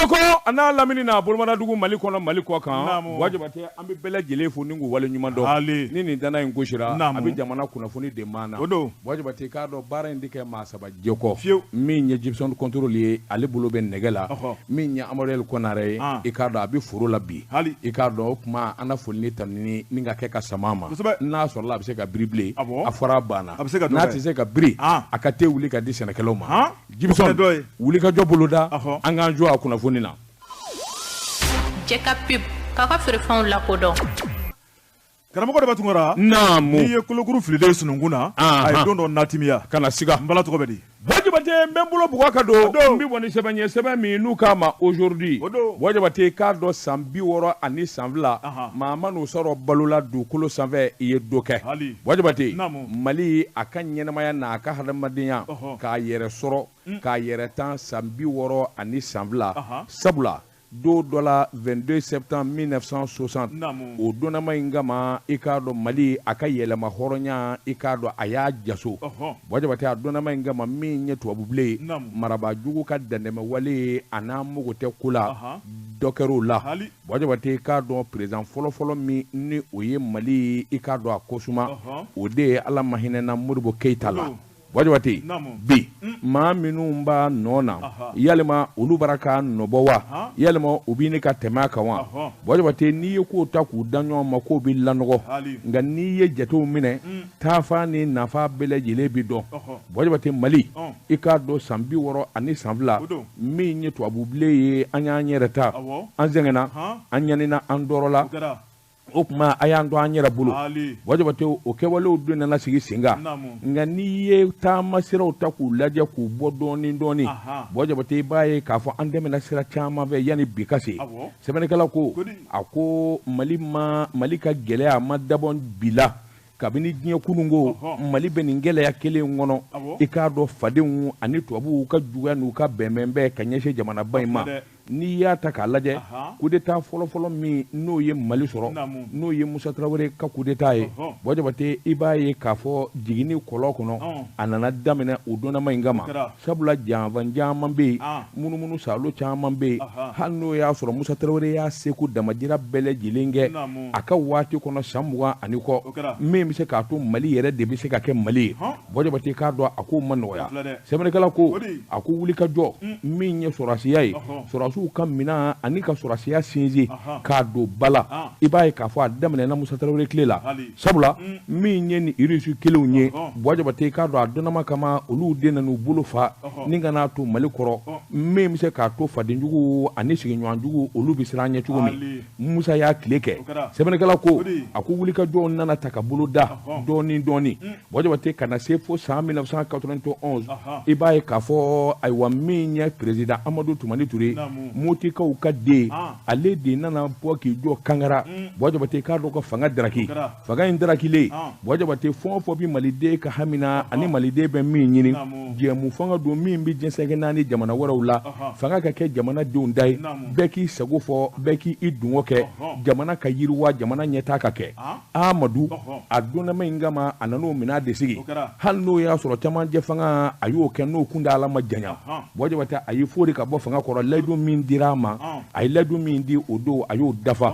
Bamakɔ a n'a lamini na bolomadadugu Mali kɔnɔ Mali kɔ kan Buwa Jabatɛ an bɛ bɛɛ lajɛlen fo ni k'u wale ɲuman dɔn ni nin danna in gosira a bɛ jamana kunnafoni de maana Buwa Jabatɛ k'a dɔn baara in tɛ kɛ maa saba jɛ kɔ fiyewu min ye Gibson Control ye ale bolo bɛ nɛgɛ la min ye Amadu El Konare ye i k'a dɔn a bɛ foro la bi i k'a dɔn o tuma an na foli ni tanuni ni ka kɛ ka sama ma n'a sɔrɔla a bɛ se ka biri bilen a fɔra a banna n'a tɛ se ka biri a ka te wuli ka di sɛnɛkɛlaw ma Gibson wulikajɔ boloda an k'an jɔ a kunnafoni na. Jɛka pub k'a ka feerefɛnw lakodɔn. Karamɔgɔ Daba Tunkara, naamu, n'i ye kolokuru fililen sununkun na, a ye don dɔ natimiya, kana siga, n bala tɔgɔ bɛ di? Buwa Jabatɛ n bɛ n bolo bugɔ ka don, n bɛ bɔ ni sɛbɛn ye sɛbɛn min n'u k'a ma aujourd'hui, Buwa Jabatɛ k'a dɔn san 62 maa ma n'o sɔrɔ balo la dugukolo sanfɛ i ye dɔ kɛ, Buwa Jabatɛ, Mali a ka ɲɛnamaya n'a ka hadamadenya k'a yɛrɛ sɔrɔ k'a yɛrɛ tan san 62 sabula don dɔ la 22 septembre 1960 o donnama in kama i k'a dɔn Mali a ka yɛlɛma hɔrɔnya i k'a dɔn a y'a jaso Buwa Jabatɛ a donnama in kama min ye tubabubilen ye marabaajugu ka dantɛmɛwale ye a n'an mago tɛ ko la dɔ kɛr'o la Buwa Jabatɛ i k'a dɔn président fɔlɔfɔlɔ min ni o ye Mali i k'a dɔn a kosuma o de ye Ala ma hinɛna Modibo Keyita la Buwa Jabatɛ bi maa minnu b'a nɔ na yalima olu bara k'a nɔbɔ wa yalima u bɛ ne ka tɛmɛ a kan wa Buwa Jabatɛ n'i ye kow ta k'u da ɲɔgɔn ma k'o bɛ lanɔgɔ nka n'i ye jatew minɛ taafa ni nafa bɛɛ lajɛlen bɛ dɔn Buwa Jabatɛ Mali i k'a dɔn san 62 min ye tubabubilen ye an y'an yɛrɛ ta an sɛgɛnna an ɲanina an tɔɔrɔla o tuma a y'an to an yɛrɛ bolo Buwa Jabatɛ o kɛwalew dun nana sigi sen kan nka n'i ye taama siraw ta k'u lajɛ k'u bɔ dɔɔnin dɔɔnin Buwa Jabatɛ i b'a ye k'a fɔ an tɛmɛna sira caman fɛ yanni bi ka se sɛbɛnnikɛla ko a ko Mali ma Mali ka gɛlɛya ma dabɔ bi la kabini diɲɛ kununko Mali bɛ nin gɛlɛya kelen kɔnɔ i k'a dɔn fadenw ani tubabuw ka juguya n'u ka bɛnbɛnbɛn ka ɲɛsin jamanaba in ma n'i y'a ta k'a lajɛ coup d'état fɔlɔfɔlɔ min n'o ye Mali sɔrɔ n'o ye Musa Tarawele ka coup d'état ye Buwa Jabatɛ i b'a ye k'a fɔ jiginni kɔlɔn kɔnɔ a nana daminɛ o donnama in kama sabula janfa caman bɛ yen munumunu saalo caman bɛ yen hali n'o y'a sɔrɔ Musa Tarawele y'a seko damajira bɛɛ lajɛlen kɛ a ka waati kɔnɔ san 20 ani kɔ min bɛ se k'a to Mali yɛrɛ de bɛ se ka kɛ Mali ye Buwa Jabatɛ k'a dɔn a ko ma nɔgɔya sɛbɛnnikɛla ko a ko wulikajɔ min ye sɔrɔdasiya ye sɔrɔdasiw ka minɛn ani ka sɔrɔdasiya sinsin k'a don ba la i b'a ye k'a fɔ a daminɛna Musa Tarawele tile la sabula min ye ni irisi kelenw ye Buwa Jabatɛ k'a dɔn a donnama kama olu de nan'u bolo fa ni ka n'a to Mali kɔrɔ min bɛ se k'a to fadenjugu ani sigiɲɔgɔnjugu olu bɛ siran ɲɛ cogo min Musa y'a tile kɛ sɛbɛnnikɛla ko a ko wulikajɔw nana ta ka bolo da dɔɔnin dɔɔnin Buwa Jabatɛ ka na se fo san 1991 i b'a ye k'a fɔ ayiwa min ye président Amadu Tumani Ture Motikaw ka den ale de nana bɔ k'i jɔ Kankara Buwa Jabatɛ k'a dɔn ka fanga daraki fanga in darakilen Buwa Jabatɛ fɛn o fɛn bɛ maliden ka hami na ani maliden bɛ min ɲini jɛmu fanga don min bɛ diɲɛ seleke naani jamana wɛrɛw la fanga ka kɛ jamanadenw ta ye bɛɛ k'i sago fɔ bɛɛ k'i dungɔ kɛ jamana ka yiriwa jamana ɲɛtaa ka kɛ Amadu a donnama in kama a nan'o minɛn de sigi hali n'o y'a sɔrɔ camancɛ fanga a y'o kɛ n'o kuntaala ma janya Buwa Jabatɛ a y'i fori ka bɔ fanga kɔrɔ layidu min dira a ma a ye layidu min di o don a y'o dafa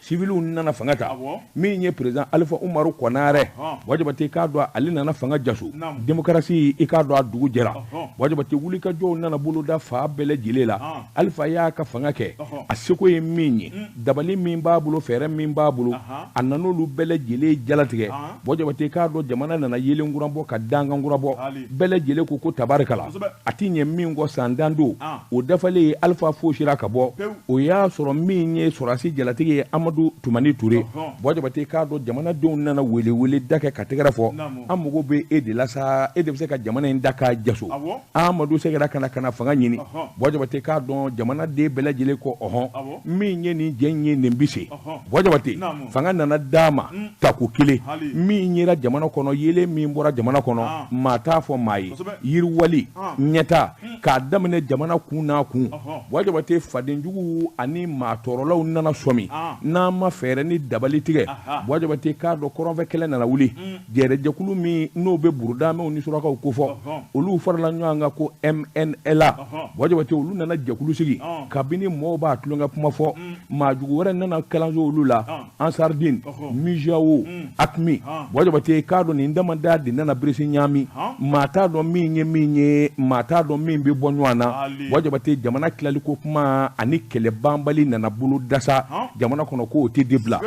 siviliw nana fanga ta min ye président Alifa Umaru Kɔnarɛ Buwa Jabatɛ k'a dɔn ale nana fanga jaso démocratie i k'a dɔn a dugu jɛra Buwa Jabatɛ wulikajɔw nana boloda fan bɛɛ lajɛlen la Alifa y'a ka fanga kɛ a seko ye min ye dabali min b'a bolo fɛɛrɛ min b'a bolo a nan'olu bɛɛ lajɛlen jalatigɛ Buwa Jabatɛ k'a dɔn jamana nana yeelen kura bɔ ka dankan kura bɔ bɛɛ lajɛlen ko ko tabarikala a ti ɲɛ min kɔ san 10 don o dafalen ye Alifa foosira ka bɔ o y'a sɔrɔ min ye sɔrɔdasi jalatigi ye Amadu Tumani Ture Buwa Jabatɛ k'a dɔn jamanadenw nana welewele da kɛ ka tɛgɛrɛ fɔ an mago bɛ e de la sa e de bɛ se ka jamana in da k'a jaso Amadu seginna ka na ka na fanga ɲini Buwa Jabatɛ k'a dɔn jamanaden bɛɛ lajɛlen ko ɔhɔn min ye nin jɛ in ye nin bɛ se Buwa Jabatɛ fanga nana d'a ma tako kelen min yera jamana kɔnɔ yeelen min bɔra jamana kɔnɔ maa t'a fɔ maa ye yiriwali ɲɛtaa k'a daminɛ jamana kun n'a kun Buwa Jabatɛ fadenjugu ani maa tɔɔrɔlaw nana sɔmi n'a N'an ma fɛɛrɛ ni dabali tigɛ, Buwa Jabate k'a dɔn kɔrɔnfɛ kɛlɛ nana wuli. Jɛrɛjɛkulu min n'o bɛ burudamɛw ni surakaw kofɔ, olu farala ɲɔgɔn kan ko MNLA. Buwa Jabate, olu nana jɛkulu sigi. Kabini mɔgɔw b'a tulonkɛ kuma fɔ, maajugu wɛrɛ nana kalanso olu la, Ansardine, Mujao, AQMI. Buwa Jabate k'a dɔn nin damada de nana birisi ɲaami. Maa t'a dɔn min ye min ye, maa t'a dɔn min bɛ bɔ ɲɔgɔn na. Buwa Jabate, jamana tilaliko kuma ani kɛlɛ banbali nana bolo dasa jamana kɔnɔ k'o tɛ de bila.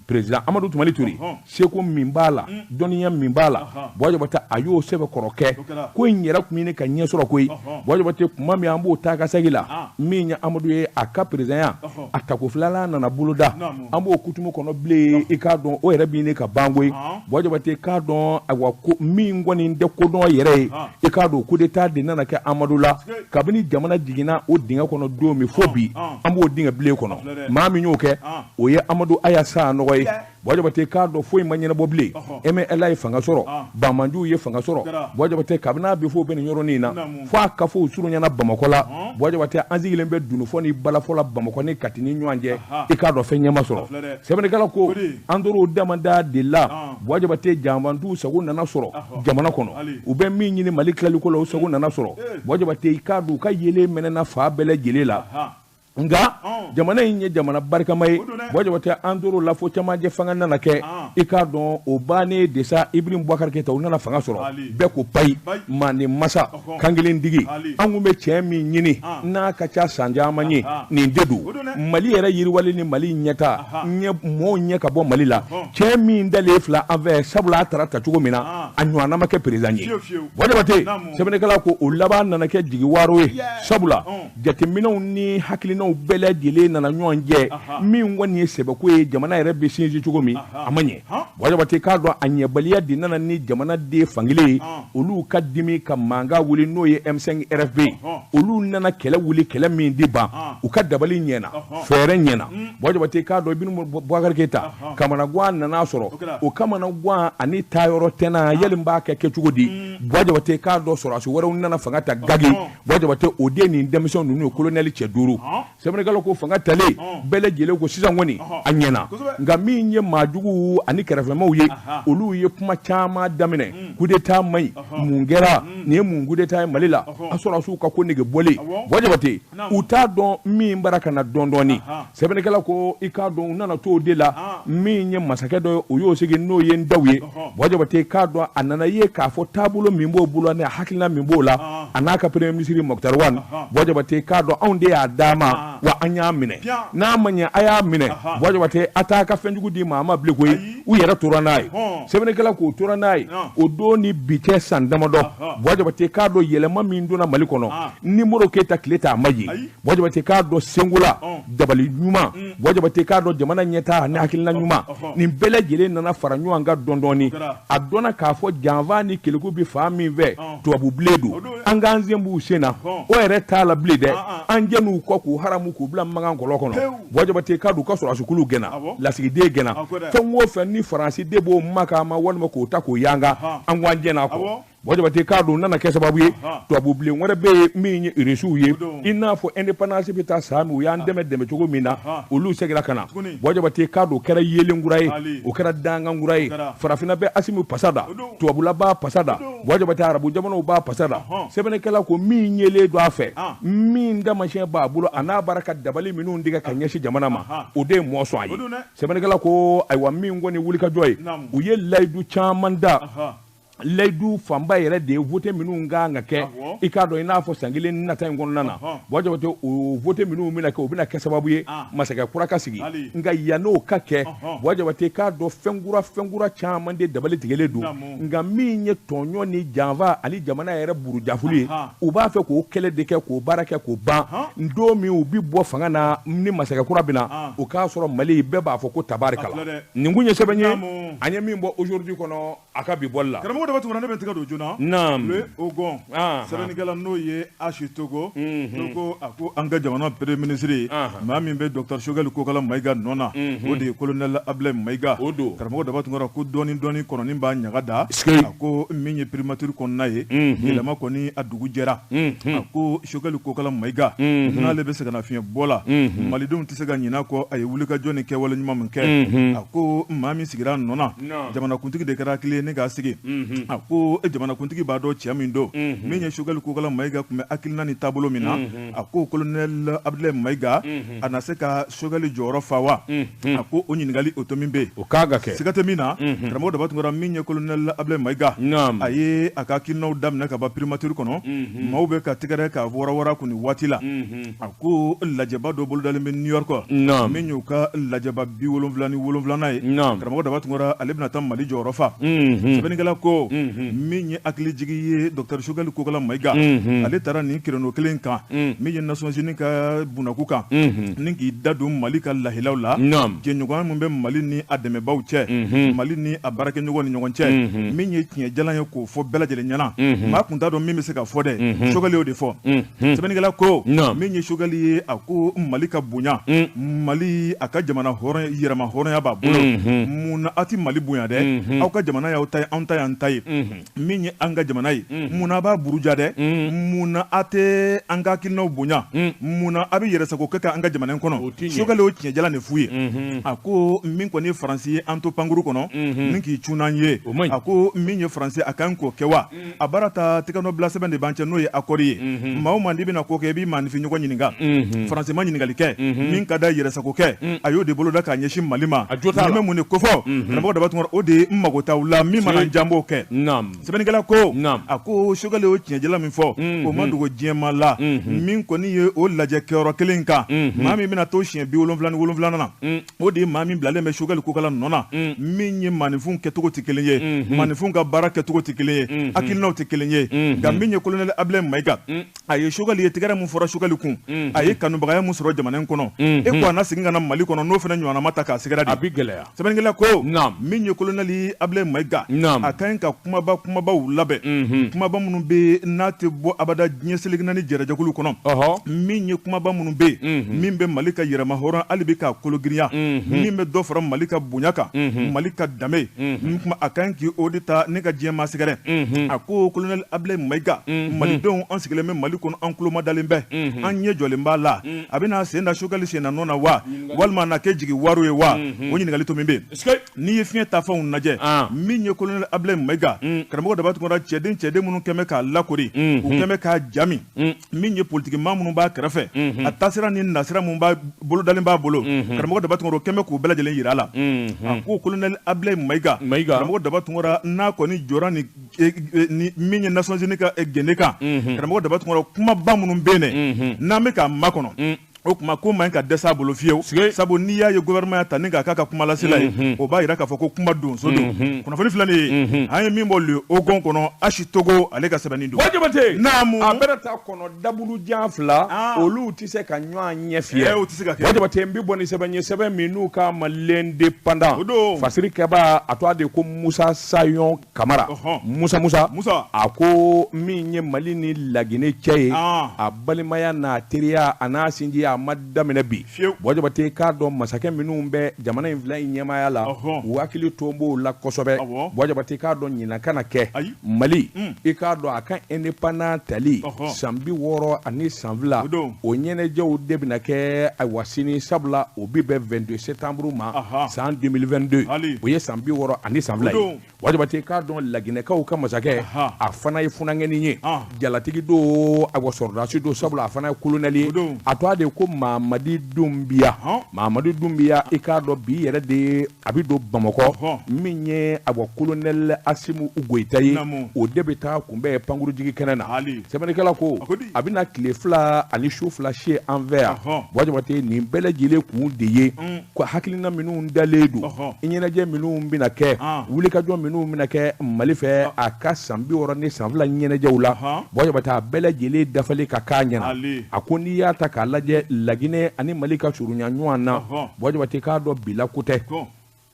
Président Amadu Tumani Ture, seko min b'a la, dɔnniya min b'a la, Buwa Jabate, a y'o sɛbɛ kɔrɔ kɛ. Ko in yɛrɛ tun ɲini ka ɲɛ sɔrɔ koyi. Buwa Jabate, kuma min an b'o taa ka segin la, min ye Amadu ye, a ka présidentya a tako filanan nana boloda, an b'o kutumu kɔnɔ bilen. I k'a dɔn o yɛrɛ bɛ ɲini ka ban koyi. Buwa Jabate k'a dɔn, ayiwa, ko min kɔni tɛ kodɔn yɛrɛ ye, i k'a dɔn coup d'état de nana kɛ Amadu la. Kabini jamana jiginna o dingɛ kɔnɔ don min fo bi, an b'o dingɛ bilen kɔnɔ. Maa min y'o kɛ, o ye Amadu Aya Sanogo ye. Buwa Jabate k'a dɔn foyi ma ɲɛnabɔ bilen. MNLA ye fanga sɔrɔ, banmanjuw ye fanga sɔrɔ. Buwa Jabate, kabini a bɛ fɔ o bɛ nin yɔrɔnin na fo a ka fɔ o surunyana Bamakɔ la. Buwa Jabate, an sigilen bɛ dununfɔ ni balafɔ la Bamakɔ ni Kati ni ɲɔgɔn cɛ. I k'a dɔn fɛn ɲɛma sɔrɔ. Sɛbɛnnikɛla ko an tor'o damada de la. Buwa Jabate, janfantiw sago nana sɔrɔ jamana kɔnɔ. U bɛ min ɲini Mali tilaliko la, o sago nana sɔrɔ. Buwa Jabate, i k'a dɔn u ka yelen mɛnɛna fa bɛɛ lajɛlen la. Nka jamana in ye jamana barikama ye. Buwa Jabate, an tor'o la fo camancɛ fanga nana kɛ. I k'a dɔn o bannen de sa, Ibrahim Boubacar Keïta, u nana fanga sɔrɔ. Bɛɛ ko payi, manden masa kankelentigi. An kun bɛ cɛ min ɲini n'a ka ca san caman ye, nin de don. Mali yɛrɛ yiriwali ni Mali ɲɛta ɲɛ, mɔɔw ɲɛ ka bɔ Mali la, cɛ min dalen fila an fɛ, sabula a taara ta cogo min na, a ɲɔgɔnna ma kɛ président ye. Buwa Jabate, sɛbɛnnikɛla ko o laban nana kɛ jigi waaro ye, sabula jateminɛw ni hakilinaw bɛɛ lajɛlen nana ɲɔgɔn jɛ. Min kɔni ye sɛbɛko ye, jamana yɛrɛ bɛ sinsin cogo min, a ma ɲɛ. Buwa Jabate k'a dɔn a ɲɛbaliya de nana ni jamana den fankelen ye, olu ka dimi ka mankan wuli, n'o ye M5 RFP ye. Olu nana kɛlɛ wuli, kɛlɛ min di ban. U ka dabali ɲɛna, fɛɛrɛ ɲɛna. Buwa Jabate k'a dɔn Ibrahim Boubacar Keïta kamanagan nana sɔrɔ. O kamanagan ani taayɔrɔ tɛna, yali n b'a kɛ kɛcogo di? Buwa Jabate k'a dɔn sɔrɔdasi wɛrɛw nana fanga ta gagi. Buwa Jabate, o den nin denmisɛnw ninnu ye colonel cɛ 5. Sɛbɛnnikɛlaw ko fanga talen, bɛɛ lajɛlen ko sisan kɔni a ɲɛna. Nka min ye maajuguw ani kɛrɛfɛmaw ye, olu ye kuma caman daminɛ: coup d'état man ɲi, mun kɛra nin ye, mun coup d'état ye Mali la, a sɔrɔdasiw ka ko nege bɔlen. Buwa Jabate, u t'a dɔn min bara ka na dɔɔni dɔɔni. Sɛbɛnnikɛla ko i k'a dɔn u nana t'o de la. Min ye masakɛ dɔ ye, o y'o sigi, n'o ye Ndaw ye. Buwa Jabate k'a dɔn a nana ye k'a fɔ taabolo min b'o bolo ani hakilina min b'o la, a n'a ka premier ministre Moctar Ouane. Buwa Jabate k'a dɔn anw de y'a d'a ma, wa an y'a minɛ. N'a ma ɲɛ a y'a minɛ, Buwa Jabate, a t'a ka fɛnjugu di maa ma bilen koyi. U yɛrɛ tora n'a ye. Sɛbɛnnikɛla k'o tora n'a ye o don ni bi cɛ san damadɔ. Buwa Jabate k'a dɔn yɛlɛma min donna Mali kɔnɔ ni Modibo Keyita tile ta, a ma ye. Buwa Jabate k'a dɔn senkola dabali ɲuman, Buwa Jabate k'a dɔn jamana ɲɛta ani hakilina ɲuman, nin bɛɛ lajɛlen nana fara ɲɔgɔn kan dɔɔni dɔɔni. A dɔnna k'a fɔ janfa ni keleku bɛ fan min fɛ, tubabu bilen don. An k'an sen b'u sen na, o yɛrɛ t'a la bilen dɛ. An jɛ n'u kɔ k'u haramu k'u bila makan kɔlɔn kɔnɔ. Buwa Jabate k'a dɔn u ka sɔrɔdasikulu gɛnna, lasigiden gɛnna, fɛn o fɛn ni Faransi de b'o makan ma walima k'o ta k'o yanga, an ko an jɛn'a kɔ. Buwa Jabate k'a dɔn nana kɛ sababu ye, tubabu bilen wɛrɛ bɛ yen min ye Irisiw ye. I n'a fɔ indépendance bɛ taa san min, u y'an dɛmɛ dɛmɛ cogo min na, olu seginna ka na. Buwa Jabate k'a dɔn o kɛra yelen kura ye, o kɛra dankan kura ye. Farafinna bɛ Asimi pasa da, tubabula b'a pasa da, Buwa Jabate, arabu jamanaw b'a pasa da. Sɛbɛnnikɛla ko min yelen don a fɛ, min taamasiyɛn b'a bolo, a n'a baara ka dabali minnu tigɛ ka ɲɛsin jamana ma, o de ye mɔ sɔn a ye. Sɛbɛnnikɛla ko ayiwa, min kɔni wulikajɔ ye, u ye layidu caman da. Layidu fanba yɛrɛ de ye vote minnu kan ka kɛ, i k'a dɔn i n'a fɔ san kelen nata in kɔnɔna na. Buwa Jabate, o vote minnu bɛna kɛ, o bɛna kɛ sababu ye masakɛ kura ka sigi. Nka yann'o ka kɛ, Buwa Jabate k'a dɔn fɛnkura caman de dabali tigɛlen don. Nka min ye tɔɲɔ ni janfa ani jamana yɛrɛ burujafuli ye, u b'a fɛ k'o kɛlɛ de kɛ, k'o baara kɛ k'o ban. Don min u bɛ bɔ fanga na ni masakɛ kura bɛ na, o k'a sɔrɔ Mali bɛɛ b'a fɔ ko tabarikala. Nin kun ye sɛbɛn ye an ye min bɔ Aujourd'hui kɔnɔ. A ka bi bɔli la. Karamɔgɔ Daba Tunkara, ne bɛ n tɛgɛ don joona. Naam. Le Ogon. Sɛbɛnnikɛla n'o ye Ashi Togo. Togo a ko an ka jamana premier ministre. Maa min bɛ docteur Choguel Kokala Maïga nɔ na. O de ye colonel Ablaye Maïga. O don. Karamɔgɔ Daba Tunkara ko dɔɔni dɔɔni kɔnɔni b'a ɲaga da. A ko min ye primature kɔnɔna ye. Yɛlɛma kɔni a dugu jɛra. A ko Choguel Kokala Maïga. N'ale bɛ sɛgɛnnafiɲɛ bɔ la. Malidenw tɛ se ka ɲinɛ a kɔ a ye wulikajɔ ni kɛwale ɲuman min kɛ. A ko maa min sigira a nɔ na. Jamanakuntigi de kɛra hakili ye ne k'a sigi. A ko jamanakuntigi b'a dɔn cɛ min don. Min ye Choguel Kokala Maïga tun bɛ hakilina ni taabolo min na. A ko colonel Abdoulaye Maïga a na se ka Choguel jɔyɔrɔ fa wa. A ko o ɲininkali o to min bɛ yen. O kan ka kɛ. Siga tɛ min na. Karamɔgɔ Daba Tunkara min ye colonel Abdoulaye Maïga. A ye a ka hakilinaw daminɛ ka ban primature kɔnɔ. Maaw bɛ ka tɛgɛrɛ ka warawara kun nin waati la. A ko lajɛba dɔ bolodalen bɛ New York. Min y'u ka lajɛba 77nan ye. Karamɔgɔ Daba Tunkara ale bɛna taa Mali jɔyɔrɔ fa. Sɛbɛnnikɛla ko min ye hakilijigi ye docteur Choguel Kokala Maïga. Ale taara nin créneau kelen kan. Min ye Nations Unies ka bunakun kan. Ni k'i da don Mali ka lahilaw la. Jɛɲɔgɔnya min bɛ Mali ni a dɛmɛbaaw cɛ. Mali ni a baarakɛɲɔgɔn ni ɲɔgɔn cɛ. Min ye tiɲɛ jalan ye k'o fɔ bɛɛ lajɛlen ɲɛna. Maa kun t'a dɔn min bɛ se ka fɔ dɛ. Choguel y'o de fɔ. Sɛbɛnnikɛla ko min ye Choguel ye a ko Mali ka bonya. Mali a ka jamana hɔrɔn yɛrɛma hɔrɔnya b'a bolo. Mun na a ti Mali bonya dɛ. Aw ka jamana y'aw ta ye, anw ta y'an ta ye. Min ye an ka jamana ye. Mun na a b'a buruja dɛ. Mun na a tɛ an ka hakilinaw bonya. Mun na a bɛ yɛrɛsago kɛ ka an ka jamana in kɔnɔ. Choguel y'o tiɲɛ jalan de f'u ye. A ko min kɔni ye Faransi ye an to pankuru kɔnɔ. Ni k'i cun n'an ye. A ko min ye Faransi a kan k'o kɛ wa. A baara ta tɛgɛnɔbila sɛbɛn de b'an cɛ n'o ye accord ye. Maa o maa n'i bɛna ko kɛ i b'i maaninfin ɲɔgɔn ɲininka. Faransi ma ɲininkali kɛ. Min ka d'a yɛrɛsago kɛ. A y'o de boloda k'a ɲɛsin Mali ma. Nin bɛ mun de kofɔ. Karamɔgɔ Daba Tunkara o de ye n mago t'aw la min mana n diya n b'o kɛ. Sɛbɛnnikɛla ko a ko Choguel y'o tiɲɛ jalan min fɔ. O ma dogo diɲɛmaa la. Min kɔni ye o lajɛ kɛyɔrɔ kelen kan. Maa min bɛna to siɲɛ 77nan na. O de ye maa min bilalen bɛ Choguel Kokala nɔ na. Min ye maaninfinw kɛcogo tɛ kelen ye. Maaninfinw ka baara kɛcogo tɛ kelen ye. Hakilinaw tɛ kelen ye. Nka min ye colonel Abdoulaye Maïga. A ye Choguel ye tɛgɛrɛ min fɔra Choguel kun. A ye kanubagaya min sɔrɔ jamana in kɔnɔ. E ko a na segin ka na Mali kɔnɔ n'o fana ɲɔgɔnna ma ta k'a sɛgɛrɛ de. A bɛ gɛlɛya. Sɛbɛnnikɛla ko min ye colonel Abdoulaye Maïga. A ka ɲi ka kumaba kumabaw labɛn. Kumaba minnu bɛ n'a tɛ bɔ abada diɲɛ seleke naani jɛrɛjɛkulu kɔnɔ. Min ye kumaba minnu bɛ yen. Min bɛ Mali ka yɛrɛma hɔrɔn hali bi k'a kologirinya. Min bɛ dɔ fara Mali ka bonya kan. Mali ka danbe. A ka ɲi k'o de ta ne ka diɲɛ maa sɛgɛrɛ. A ko colonel Abdoulaye Maïga. Malidenw an sigilen bɛ Mali kɔnɔ an tulo madalen bɛ. An ɲɛ jɔlen b'a la. A bɛna sen da Choguel sen na nɔ na wa. Walima a na kɛ jigi waro ye wa. O ɲininkali to min bɛ yen. N'i ye fiɲɛ tafanw lajɛ. Min ye colonel Abdoulaye Maïga. Karamɔgɔ Daba Tunkara cɛden minnu kɛn bɛ k'a lakori. U kɛn bɛ k'a jami. Min ye politiki maa minnu b'a kɛrɛfɛ. A taasira ni nasira min b'a bolodalen b'a bolo. Karamɔgɔ Daba Tunkara o kɛn bɛ k'u bɛɛ lajɛlen yira a la. A ko colonel Abdoulaye Maïga. Karamɔgɔ Daba Tunkara n'a kɔni jɔra ni min ye Nations Unies ka gende kan. Karamɔgɔ Daba Tunkara kumaba minnu bɛ yen dɛ. N'an bɛ k'a makɔnɔ. O tuma ko man ɲi ka dɛsɛ a bolo fiyewu. Sabu n'i y'a ye gouvernement y'a ta ni k'a k'a ka kumalasela ye. O b'a yira k'a fɔ ko kuma donso don. Kunnafoni filɛ nin ye. An ye min bɔ Le Ogon kɔnɔ Ashi Togo ale ka sɛbɛnni don. Jabate. Naamu. A bɛna taa kɔnɔ dabulujan fila. Olu tɛ se ka ɲɔgɔn ɲɛ fiyɛ. O tɛ se ka kɛ. Jabate n bɛ bɔ ni sɛbɛn ye sɛbɛn min n'u k'a ma l'Indépendant. O don. Fasiri kɛbaa a tɔgɔ de ko Musa Sayon Kamara. Musa. A ko min ye Mali ni Laginɛ cɛ ye. A balimaya n'a teriya a n'a sinjiya. A ma daminɛ bi. Jabate k'a dɔn masakɛ minnu bɛ jamana in fila in ɲɛmaaya la. U hakili to b'o la kosɛbɛ. Jabate k'a dɔn ɲinan kana kɛ. Mali i k'a dɔn a ka indépendant tali san 62 o ɲɛnajɛw de bɛna kɛ ayiwa sini sabula o bi bɛn 22 septembre ma san 2022 o ye san 62 ye. Jabate k'a dɔn Laginɛkaw ka masakɛ a fana ye funankɛnin ye. Jalatigi don ayiwa sɔrɔdasi don sabula a fana ye colonel ye. A tɔgɔ de ko Mamadi Doumbia. Mamadi Doumbia i k'a dɔn bi yɛrɛ de a bɛ don Bamakɔ. Min ye ayiwa colonel Assimi Goïta ye. O de bɛ taa kunbɛn pankurujigi kɛnɛ na. Sɛbɛnnikɛla ko a bɛna tile 2 ani su 2 se an fɛ yan. Jabate nin bɛɛ lajɛlen kun de ye ko hakilina minnu dalen don. Ɲɛnajɛ minnu bɛna kɛ. Wulikajɔ minnu bɛna kɛ Mali fɛ a ka san 62 ɲɛnajɛw la. Jabate a bɛɛ lajɛlen dafalen ka k'a ɲɛna. A ko n'i y'a ta k'a lajɛ Laginɛ ani Mali ka surunya ɲɔgɔn na. Jabate k'a dɔn bila ko tɛ.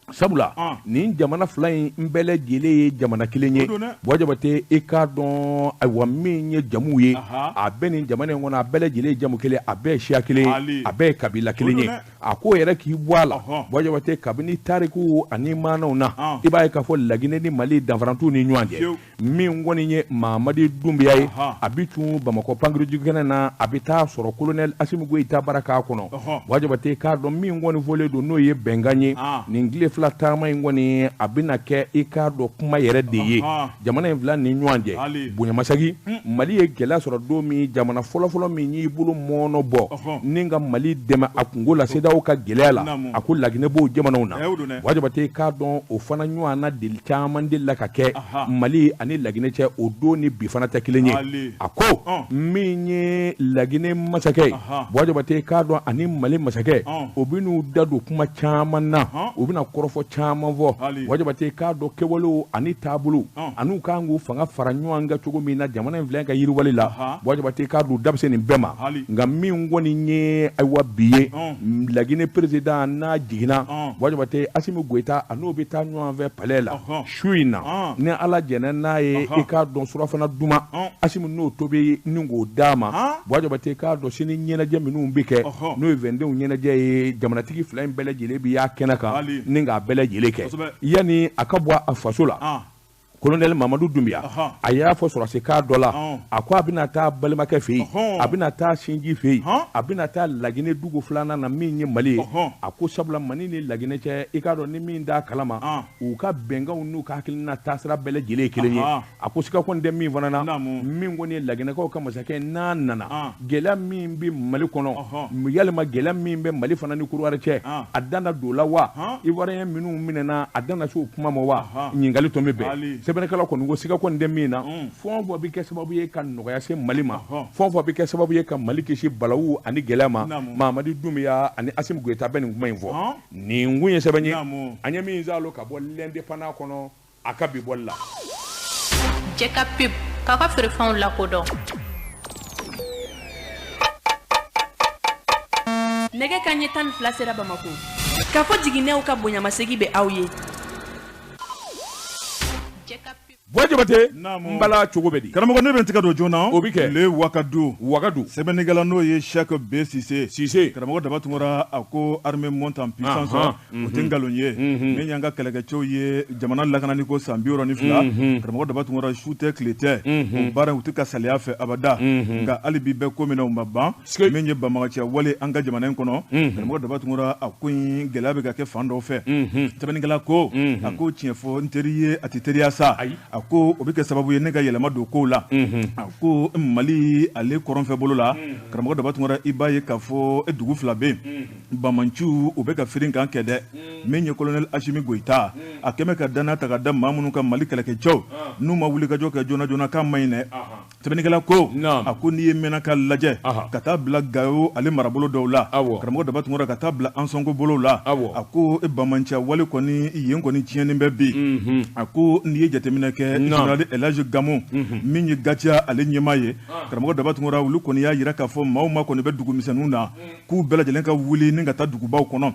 Sabula nin jamana fila in bɛɛ lajɛlen ye jamana kelen ye. Buwa Jabate, i k'a dɔn ayiwa min ye jamu ye, a bɛ nin jamana in kɔnɔ, a bɛɛ lajɛlen ye jamu kelen, a bɛɛ ye siya kelen ye, a bɛɛ ye kabila kelen ye. A ko yɛrɛ k'i bɔ a la, Buwa Jabate, kabini tariku ani maanaw na, i b'a ye k'a fɔ Laginɛ ni Mali danfara t'u ni ɲɔgɔn cɛ. Min kɔni ye Mamadi Dunbiya ye, a bɛ tun Bamakɔ pankurunjigikɛnɛ na, a bɛ taa sɔrɔ colonel Asimi Goyita bara k'a kɔnɔ. Buwa Jabate, k'a dɔn min kɔni fɔlen don n'o ye bɛnkan ye, nin tile fila taama in kɔni a bɛna kɛ i k'a dɔn kuma yɛrɛ de ye jamana in fila ni ɲɔgɔn cɛ. Bonyamasagi, Mali ye gɛlɛya sɔrɔ don min, jamana fɔlɔfɔlɔ min y'i bolo mɔɔnɔ bɔ ni ka Mali dɛmɛ a kungo la CEDEAO ka gɛlɛya la, a ko Laginɛ b'o jamanaw na. Buwa Jabate, k'a dɔn o fana ɲɔgɔn na deli caman delila ka kɛ Mali ani Laginɛ cɛ, o don ni bi fana tɛ kelen ye. A ko min ye Laginɛ masakɛ ye, Buwa Jabate, k'a dɔn ani Mali masakɛ, o bɛn'u da don kuma caman na, u bɛna kɔrɔfɔ caman fɔ. Buwa Jabate, k'a dɔn kɛwalew ani taabolo an'u kan k'u fanga fara ɲɔgɔn kan cogo min na jamana in filɛ ka yiriwali la. Buwa Jabate, k'a dɔn da bɛ se nin bɛɛ ma. Nka min kɔni ye ayiwa bi ye, Laginɛ président n'a jiginna, Buwa Jabate, Asimi Goyita a n'o bɛ taa ɲɔgɔn fɛ palais la su in na, ni Ala jɛnna n'a ye, i k'a dɔn surafana duman Asimi n'o tobi ni k'o d'a ma. Buwa Jabate, k'a dɔn sini ɲɛnajɛ minnu bɛ kɛ, n'o ye 22 ɲɛnajɛ ye, jamanatigi fila in bɛɛ lajɛlen bɛ y'a kɛnɛ kan ni k'a bɛɛ lajɛlen kɛ. Yanni a ka bɔ a faso la, colonel Mamadu Dunbiya a y'a fɔ sɔrɔdasikan dɔ la, a ko a bɛna taa balimakɛ fɛ yen, a bɛna taa sinji fɛ yen, a bɛna taa Laginɛ dugu filanan na min ye Mali ye. A ko sabula Mali ni Laginɛ cɛ, i k'a dɔn ni min t'a kalama, u ka bɛnkanw n'u ka hakilina taasira bɛɛ lajɛlen ye kelen ye. A ko siga kɔni tɛ min fana na, min kɔni ye Laginɛkaw ka masakɛ, n'a nana gɛlɛya min bɛ Mali kɔnɔ, yalima gɛlɛya min bɛ Mali fana ni Kɔdiwari cɛ, a dan na don la wa? Ivoirien minnu minɛna, a dan na se o kuma ma wa? Ɲininkali tɔ bɛ bɛn. Sɛbɛnnikɛla kɔni ko siga kɔni tɛ min na, fɛn o fɛn bɛ kɛ sababu ye ka nɔgɔya se Mali ma, fɛn o fɛn bɛ kɛ sababu ye ka Mali kisi balawu ani gɛlɛya ma, Mamadi Dunbiya ani Asimi Goyita bɛ nin kuma in fɔ. Nin kun ye sɛbɛn ye an ye min zalo ka bɔ l'Indépendant kɔnɔ a ka bi bɔli la. Jɛ ka pub k'a ka feerefɛnw lakodɔn. Nɛgɛ ka ɲɛ 12 sera Bamakɔ. K'a fɔ jiginɛw ka bonyamasegin bɛ aw ye. Buwa Jabate, n bala cogo bɛ di? Karamɔgɔ, ne bɛ n tɛgɛ don joona. O bɛ kɛ. Le Wakadu. Wagadu. Sɛbɛnnikɛla n'o ye Cheikh B Cissé. Cissé. Karamɔgɔ Daba Tunkara, a ko armée monte en puissance. O tɛ nkalon ye. Min y'an ka kɛlɛkɛcɛw ye jamana lakanani ko san 62. Karamɔgɔ Daba Tunkara, su tɛ tile tɛ. O baara u tɛ ka saliya fɛ abada. Nka hali bi bɛɛ ko min na u ma ban. Min ye banbaganciya wale an ka jamana in kɔnɔ. Karamɔgɔ Daba Tunkara, a ko in gɛlɛya bɛ ka kɛ fan dɔw fɛ. Sɛbɛnnikɛla ko a ko tiɲɛ fɔ n teri ye, a tɛ teriya sa. A ko o bɛ kɛ sababu ye ne ka yɛlɛma don kow la. A ko Mali ale kɔrɔnfɛ bolo la, karamɔgɔ Daba Tunkara, i b'a ye k'a fɔ dugu fila bɛ yen, bamanciw u bɛ ka firin kan kɛ dɛ. Min ye colonel Asimi Goyita, a kɛmɛ ka danna ta ka da maa minnu ka Mali kɛlɛkɛcɛw n'u ma wuli ka jɔ kɛ joona joona k'a man ɲi dɛ. Sɛbɛnnikɛla ko a ko n'i ye Mɛnaka lajɛ ka taa bila Gawo ale marabolo dɔw la, karamɔgɔ Daba Tunkara, ka taa bila Ansɔngo bolo la, a ko bamanciya wale kɔni yen kɔni tiɲɛni bɛ bi. A ko n'i ye jateminɛ kɛ, général Elhaji Gamu min ye GATIA ale ɲɛmaa ye, karamɔgɔ Daba Tunkara, olu kɔni y'a jira k'a fɔ maaw ma kɔni bɛ dugumisɛnninw na, k'u bɛɛ lajɛlen ka wuli ni ka taa dugubaw kɔnɔ.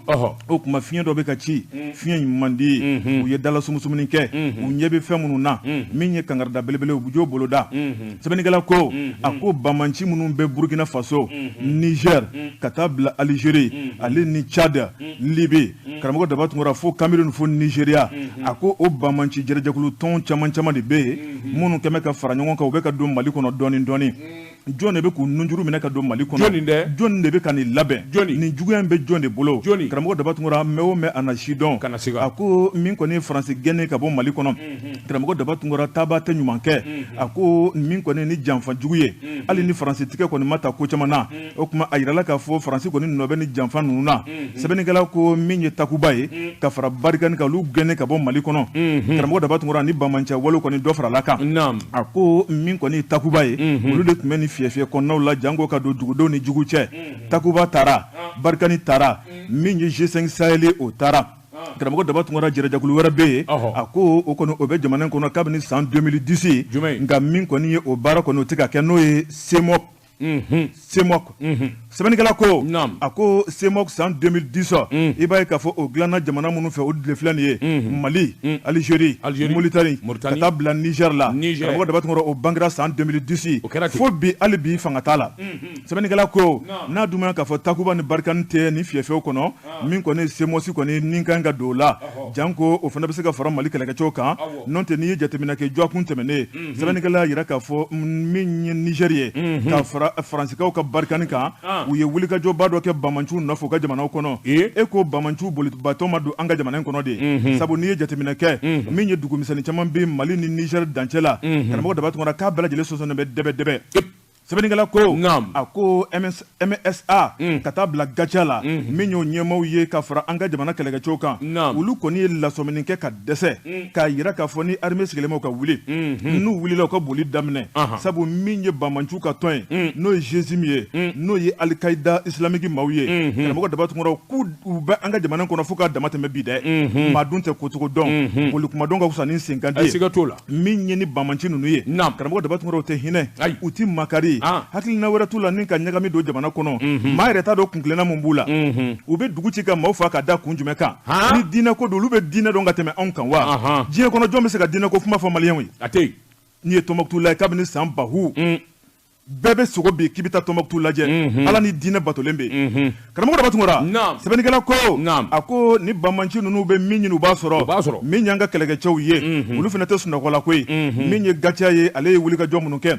O tuma fiɲɛ dɔ bɛ ka ci, fiɲɛ in man di ye, u ye dala sumusumuni kɛ, u ɲɛ bɛ fɛn minnu na, min ye kangarida belebele, u b'o boloda. Sɛbɛnnikɛla ko a ko banbanci minnu bɛ Burkina Faso, Niger, ka taa bila Algérie ale ni Tchad, Libye, karamɔgɔ Daba Tunkara, fo Cameroun, fo Nigeria, a ko o banbanci jɛrɛjɛkulu tɔn caman caman de bɛ yen minnu kɛmɛ ka fara ɲɔgɔn kan, u bɛ ka don Mali kɔnɔ dɔɔnin dɔɔnin. Jɔn de bɛ k'u nunjuru minɛ ka don Mali kɔnɔ? Jɔnni dɛ? Jɔn de bɛ ka nin labɛn? Jɔnni? Nin juguya in bɛ jɔn de bolo? Jɔnni? Karamɔgɔ Daba Tunkara, mɛ o mɛ a na si dɔn. Kana siga. A ko min kɔni ye Faransi gɛnnen ka bɔ Mali kɔnɔ, karamɔgɔ Daba Tunkara, taaba tɛ ɲuman kɛ. A ko min kɔni ni janfa jugu ye, hali ni Faransi tigɛ kɔni ma ta ko caman na, o tuma a yirala k'a fɔ Faransi kɔni nɔ bɛ ni janfa ninnu na. Sɛbɛnnikɛla ko min ye Takuba ye, ka fara Barikani kan, olu gɛnnen ka bɔ Mali kɔnɔ, karamɔgɔ Daba Tunkara, ni banbanciya wale kɔni dɔ farala kan. A ko min kɔni ye Takuba ye, olu de tun bɛ ni fiyɛ kɔnɔnaw la janko ka don dugudenw ni jugu cɛ. Takuba taara, Barikani taara, min ye G5 Sahel o taara. Karamɔgɔ Daba Tunkara, jɛrɛjɛkulu wɛrɛ bɛ yen, a ko o kɔni o bɛ jamana in kɔnɔ kabini san 2010, nka min kɔni ye o baara kɔni o tɛ ka kɛ, n'o ye CEMOC. CEMOC, Sɛbɛnnikɛla ko a ko CEMOC san 2010 i b'a ye k'a fɔ o dilanna jamana minnu fɛ o de filɛ nin ye Mali, Algérie, Mauritanie ka taa bila Niger la. Karamɔgɔ Daba Tunkara o bangera san 2010 fo bi hali bi fanga t'a la. Sɛbɛnnikɛla ko n'a dun ma k'a fɔ Takuba ni Barkhane tɛ nin fiyɛfɛw kɔnɔ min kɔni CEMOC kɔni ni kan ka don o la janko o fana bɛ se ka fara Mali kɛlɛkɛcɛw kan n'o tɛ n'i ye jateminɛ kɛ dɔgɔkun tɛmɛnen sɛbɛnnikɛla y'a jira k'a fɔ min ye Niger ye ka fara Faransikaw ka Barkhane kan. U ye wulikajɔba dɔ kɛ bamanciw nɔfɛ u ka jamanaw kɔnɔ. E ko bamanciw bolibatɔ ma don an ka jamana in kɔnɔ de. Sabu n'i ye jateminɛ kɛ min ye dugumisɛnnin caman bɛ Mali ni Niger dancɛ la, karamɔgɔ Daba Tunkara k'a bɛɛ lajɛlen sɔsɔnnen bɛ dɛbɛ-dɛbɛ. Sɛbɛnnikɛla ko a ko MSA ka taa bila GATIA la min y'o ɲɛmaaw ye ka fara an ka jamana kɛlɛkɛcɛw kan, olu kɔni ye lasɔmini kɛ ka dɛsɛ k'a jira k'a fɔ ni armée sigilen bɛ u ka wuli, n'u wulila u ka boli daminɛ. Sabu min ye bamanciw ka tɔn ye n'o ye GSIM ye n'o ye Al-Qaïda islamique maaw ye, karamɔgɔ Daba Tunkara k'u bɛ an ka jamana kɔnɔ fo k'a dama tɛmɛ bi dɛ. Maa dun tɛ kocogo dɔn, boli kuma dɔn ka fisa ni senkandi ye. Siga t'o la. Min ye ni bamanci ninnu ye, karamɔgɔ Daba Tunkara tɛ hinɛ, u tɛ makari, hakilina wɛrɛ t'u la ni ka ɲagami don jamana kɔnɔ. Maa yɛrɛ t'a dɔn kuntilenna mun b'u la. U bɛ dugu ci ka maaw faa ka da kun jumɛn kan? Ni diinɛ ko don, olu bɛ diinɛ dɔn ka tɛmɛ anw kan wa? Diɲɛ kɔnɔ jɔn bɛ se ka diinɛ ko kuma fɔ maliyɛnw ye? A tɛ yen. N'i ye Tɔnbukutu lajɛ kabini san bahu bɛɛ bɛ sogo bi k'i bɛ taa Tɔnbukutu lajɛ, Ala ni diinɛ batolen bɛ yen. Karamɔgɔ Daba Tunkara, sɛbɛnnikɛla ko a ko ni bamanci ninnu bɛ min ɲini u b'a sɔrɔ, min y'an ka kɛlɛkɛcɛw ye olu fana tɛ sunɔgɔ la koyi. Min ye GATIA ye, ale ye wulikajɔ minnu kɛ,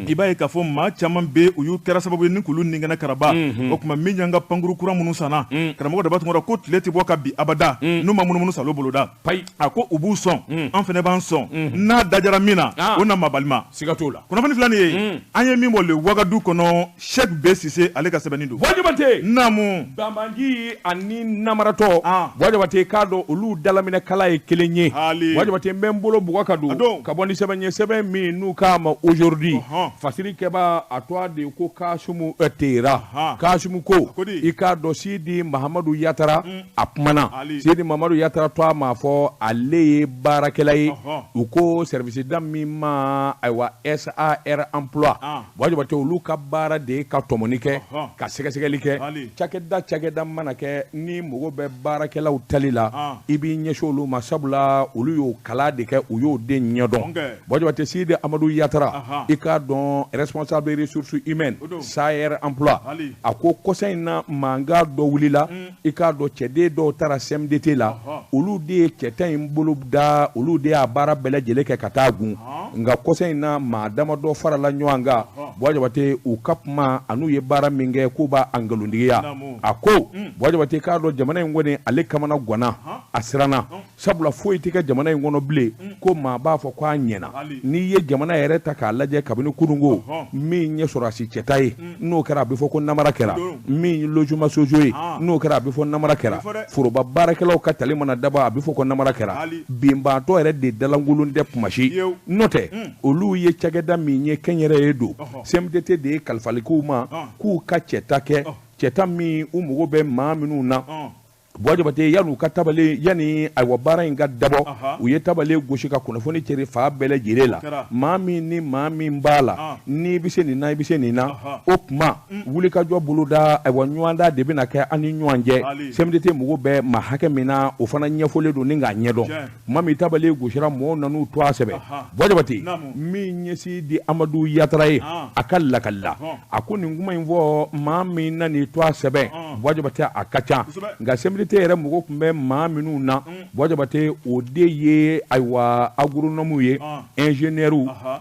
i b'a ye k'a fɔ maa caman bɛ u y'u kɛra sababu ye ni k'olu ninkɛnɛ karaba. O tuma min y'an ka pankuru kura minnu sanna, karamɔgɔ Daba Tunkara ko tile tɛ bɔ ka bi abada n'u ma munumunu salo boloda. A ko u b'u sɔn, an fana b'an sɔn, n'a dajara min na o na mabalima. Siga t'o la. Kunnafoni filɛ nin ye, an ye min bɔ le Wagadu kɔnɔ, Cheikh B Cissé ale ka sɛbɛnni don. Buwa Jabate. Naamu. Banbanji ani namaratɔ. Buwa Jabate k'a dɔn olu dalaminɛkala ye kelen ye. Buwa Jabate n bɛ n bolo bugɔ ka don ka bɔ ni sɛbɛn ye, sɛbɛn min n'u k'a ma aujourd'hui. Fasiri kɛba a tɔgɔ de ko Kasimu Tera. Kasimu ko i k'a dɔn Sidi Mahamadu Yatara a kumana. Sidi Mahamadu Yatara tɔgɔ m'a fɔ ale ye baarakɛla ye. U ko service da min ma ayiwa SAR emploi. Buwa Jabate olu ka baara de ye ka tɔmɔni kɛ, ka sɛgɛsɛgɛli kɛ. Cakɛda mana kɛ ni mago bɛ baarakɛlaw tali la, i b'i ɲɛsin olu ma, sabula olu y'o kalan de kɛ, u y'o de ɲɛdɔn. Buwa Jabate Sidi Amadu Yatara, i k'a dɔn responsable ressources humaines SAR emploi, a ko kɔsa in na mankan dɔ wulila, i k'a dɔn cɛden dɔw taara CMDT la, olu de ye cɛta in bolo da, olu de y'a baara bɛɛ lajɛlen kɛ ka taa gun. Nka kɔsa in na maa damadɔ farala ɲɔgɔn kan, Buwa Jabate u ka kuma an'u ye baara min kɛ k'u b'a nkalontigiya. A ko Buwa Jabate k'a dɔn jamana in kɔni ale kamana ganna, a siranna, sabula foyi tɛ kɛ jamana in kɔnɔ bilen ko maa b'a fɔ k'a ɲɛna. N'i ye jamana yɛrɛ ta k'a lajɛ kabini kununko, min ye sɔrɔdasi cɛta ye n'o kɛra a bɛ fɔ ko namara kɛra, min ye logement sociaux ye n'o kɛra a bɛ fɔ namara kɛra, foroba baarakɛlaw ka tali mana dabɔ a bɛ fɔ ko namara kɛra, binbaatɔ yɛrɛ de dalankolon tɛ kuma si. N'o tɛ olu ye cakɛda min ye kɛnyɛrɛye don, CMDT de ye kalifali k'u ma k'u ka cɛta kɛ, cɛta min u mago bɛ maa minnu na. Buwa Jabate yan'u ka tabale, yanni ayiwa baara in ka dabɔ, u ye tabale gosi ka kunnafoni cɛri fan bɛɛ lajɛlen la. Maa min ni maa min b'a la, n'i bɛ se nin na, i bɛ se nin na, o tuma wulikajɔ boloda ayiwa ɲɔgɔnda de bɛna kɛ an ni ɲɔgɔn cɛ. CMDT mago bɛ maa hakɛ min na, o fana ɲɛfɔlen don ni k'a ɲɛdɔn. Tuma min tabale gosira, mɔgɔw nan'u to a sɛbɛ. Buwa Jabate min ye Sidi Amadu Yatara ye, a ka lakali la, a ko nin kuma in fɔ maa min nan'i to a sɛbɛ, Buwa Jabate a ka ca. Nka CMDT yɛrɛ mɔgɔ tun bɛ maa minnu na, Buwa Jabate o de ye ayiwa agronome ye, ingénieur,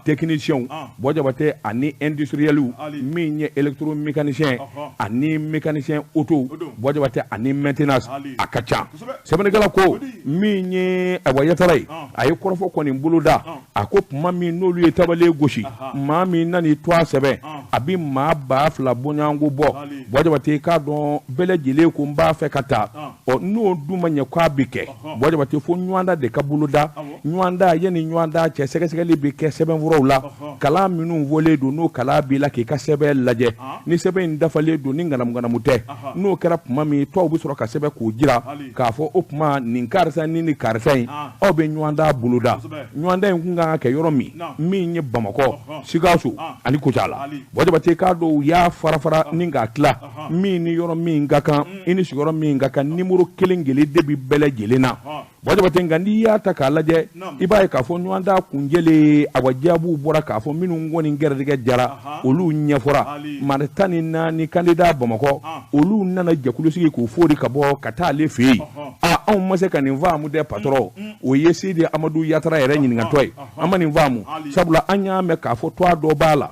technicien, Buwa Jabate ani industriel, min ye électromécanicien ani mécanicien auto, Buwa Jabate ani maintenance, a ka ca. Sɛbɛnnikɛla ko min ye ayiwa Yatara ye, a ye kɔrɔfɔ kɔni boloda. A ko tuma min n'olu ye tabale gosi, maa min nan'i to a sɛbɛn, a bɛ maa 2000 bɔɲɔgɔnko bɔ. Buwa Jabate k'a dɔn bɛɛ lajɛlen ko n b'a fɛ ka taa, ɔ n'o dun ma ɲɛ k'a bɛ kɛ, Buwa Jabate fo ɲɔgɔnda de ka boloda. Ɲɔgɔndan yanni ɲɔgɔndan cɛ, sɛgɛsɛgɛli bɛ kɛ sɛbɛnfuraw la, kalan minnu fɔlen don, n'o kalan b'i la k'i ka sɛbɛn lajɛ, ni sɛbɛn in dafalen don, ni ŋanamuŋanamu tɛ. N'o kɛra tuma min, tɔw bɛ sɔrɔ ka sɛbɛn k'o jira k'a fɔ o tuma nin karisa ni karisa in, aw bɛ ɲɔgɔndan boloda. Ɲɔgɔndan in kun kan ka kɛ yɔrɔ min, min ye Bamakɔ, Sikaso ani Kucala. Buwa Jabate, k'a dɔn u y'a fara fara ni k'a tila, min ni yɔrɔ min ka kan, i ni sigiyɔrɔ min ka kan, nimoro kelen kelen de bɛ bɛɛ lajɛlen na. Buwa Jabate, nka n'i y'a ta k'a lajɛ, i b'a ye k'a fɔ ɲɔgɔndan kunjɛlen, awa, jaabiw bɔra k'a fɔ minnu kɔni gɛrɛdigɛ jara, olu ɲɛfɔra. Maa 14 candidat Bamakɔ, olu nana jɛkulu sigi k'u fori ka bɔ ka taa ale fɛ yen. A anw ma se ka nin faamu dɛ, patron. O ye Sidi Amadu Yatara yɛrɛ ɲininkatɔ ye. An ma nin faamu, sabula an y'a mɛn k'a fɔ tɔgɔ dɔ b'a la,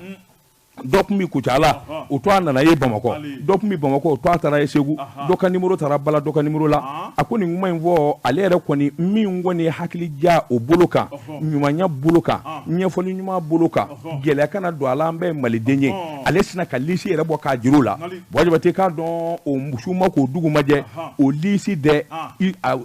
dɔ tun bɛ Kucala, o tɔgɔ nana ye Bamakɔ, dɔ tun bɛ Bamakɔ, o tɔgɔ taara ye Segu, dɔ ka nimoro taara bala dɔ ka nimoro la. A ko nin kuma in fɔ, ale yɛrɛ kɔni min kɔni ye hakili ja o bolo kan, ɲumanya bolo kan, ɲɛfɔli ɲuman bolo kan, gɛlɛya kana don a la, an bɛɛ ye maliden ye. Ale sina ka liste yɛrɛ bɔ k'a jira o la. Buwa Jabate, k'a dɔn o su ma k'o dugu ma jɛ, o liste dɛ,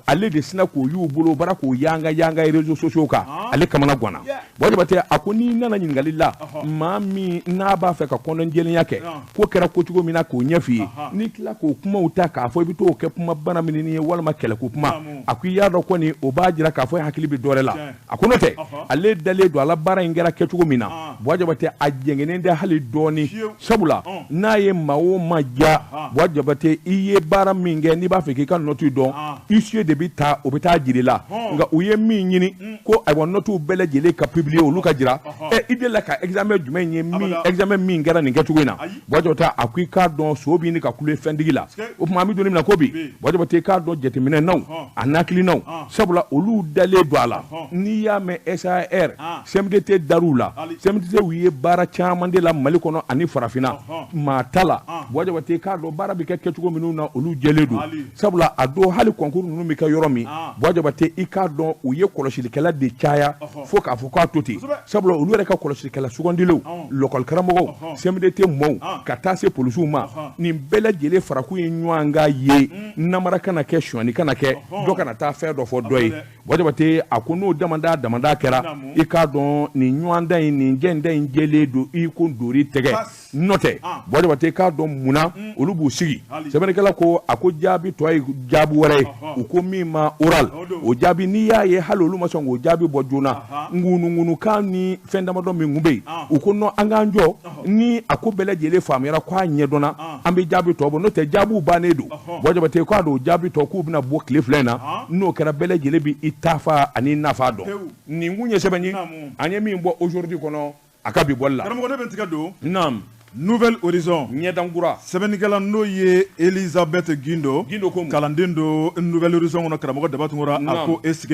ale de sina k'o y'u bolo, o bara k'o yanga yanga réseaux sociaux kan. Ale kamana ganna. Buwa Jabate, a ko n'i nana ɲininkali la, maa min n'a b'a fɛ ka kɔnɔjɛlenya kɛ, ko kɛra ko cogo min na k'o ɲɛf'i ye, n'i tila k'o kumaw ta k'a fɔ i bɛ t'o kɛ kuma bana minni ye walima kɛlɛko kuma, a ko i y'a dɔn kɔni, o b'a jira k'a fɔ e hakili bɛ dɔ wɛrɛ la. A ko n'o tɛ, ale dalen don a la, baara in kɛra kɛcogo min na, Buwa Jabate, a jɛngɛnen tɛ hali dɔɔni, sabula n'a ye maa o maa ja, Buwa Jabate, i ye baara min kɛ, n'i b'a fɛ k'i ka note dɔn, huissier de bɛ taa, o bɛ taa jira i la. Nka u ye min ɲini ko ayiwa, notes bɛɛ lajɛlen ka publier, olu ka jira. Ɛ, i delila ka examen jumɛn ye min examen min kɛra nin kɛcogo in na? Buwa Jabate, a ko i k'a dɔn so b'i ni ka kule fɛntigi la. O tuma an bɛ don min na ko bi, Buwa Jabate, i k'a dɔn jateminɛ naw a n'hakilinaw, sabula olu dalen don a la. N'i y'a mɛn SAR, CMDT dar'u la, CMDT u ye baara caman de la Mali kɔnɔ ani farafinna, maa ta la. Buwa Jabate, i k'a dɔn baara bɛ kɛ kɛcogo minnu na, olu jɛlen don, sabula a don hali concours ninnu bɛ kɛ yɔrɔ min, Buwa Jabate, i k'a dɔn u ye kɔlɔsilikɛla de caya fo k'a fɔ k'a to ten, sabula olu yɛrɛ ka kɔlɔsilikɛla sugandilenw, lɔkɔli karamɔgɔw, CMDT mɔɔw, ka taa se polisiw ma, nin bɛɛ lajɛlen farakun ye ɲɔgɔn kan ye. Namara kana kɛ, sonyani kana kɛ, dɔ kana taa fɛn dɔ fɔ dɔ ye. Buwa Jabate, a ko n'o damada damada kɛra, i k'a dɔn nin ɲɔgɔndan in, nin jɛnda in jɛlen don i ko dori tɛgɛ. N'o tɛ, Buwa Jabate, k'a dɔn munna olu b'u sigi? Sɛbɛnnikɛla ko, a ko jaabi tɔ ye jaabi wɛrɛ ye, u ko min ma oral, o jaabi n'i y'a ye hali olu ma sɔn k'o jaabi bɔ joona, ŋunuŋunukan ni fɛn damadɔ min kun bɛ yen, u ko non, an k'an jɔ ni a ko bɛɛ lajɛlen faamuyara k'a ɲɛdɔnna, an bɛ jaabi tɔ bɔ. N'o tɛ, jaabiw bannen don. Buwa Jabate, k'a don jaabi tɔ k'u bɛna bɔ tile 2 in na. N'o kɛra, bɛɛ lajɛlen bɛ i tafa ani nafa dɔn. Nin kun ye sɛbɛn ye an ye min bɔ Aujourd'hui kɔnɔ a ka bi bɔli la. Karamɔgɔ, ne bɛ n tigɛ don. Naam. Nouvel Horizon. Ɲɛdankura. Sɛbɛnnikɛla n'o ye Elisabeth Guindo. Guindo ko mun? Kalanden don Nouvel Horizon kɔnɔ. Karamɔgɔ Daba Tunkara, a ko est-ce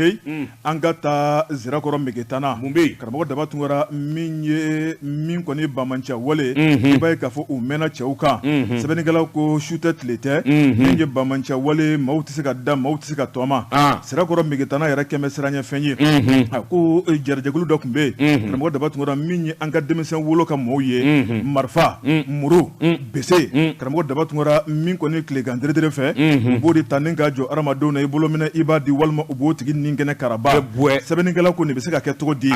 an ka taa Zirakɔrɔ Megetana? Mun bɛ yen? Karamɔgɔ Daba Tunkara, min ye min kɔni bamanciya wale, i b'a ye k'a fɔ u mɛnna cɛw kan. Sɛbɛnnikɛla ko su tɛ tile tɛ, min ye bamanciya wale, maaw tɛ se ka da, maaw tɛ se ka tɔma. Sirakɔrɔ Megetana yɛrɛ kɛmɛ siranɲɛfɛn ye. A ko jɛrɛjɛkulu dɔ tun bɛ yen, karamɔgɔ Daba Tunkara, min ye an ka denmisɛn wolo ka mɔɔw ye marifa, muru, bese, karamɔgɔ Daba Tunkara, min kɔni tilegan deredere fɛ, u b'o de ta ni ka jɔ hadamadenw na, i bolo minɛ i b'a di, walima u b'o tigi ni kɛnɛ karaba. Sɛbɛnnikɛla ko nin bɛ se ka kɛ cogo di?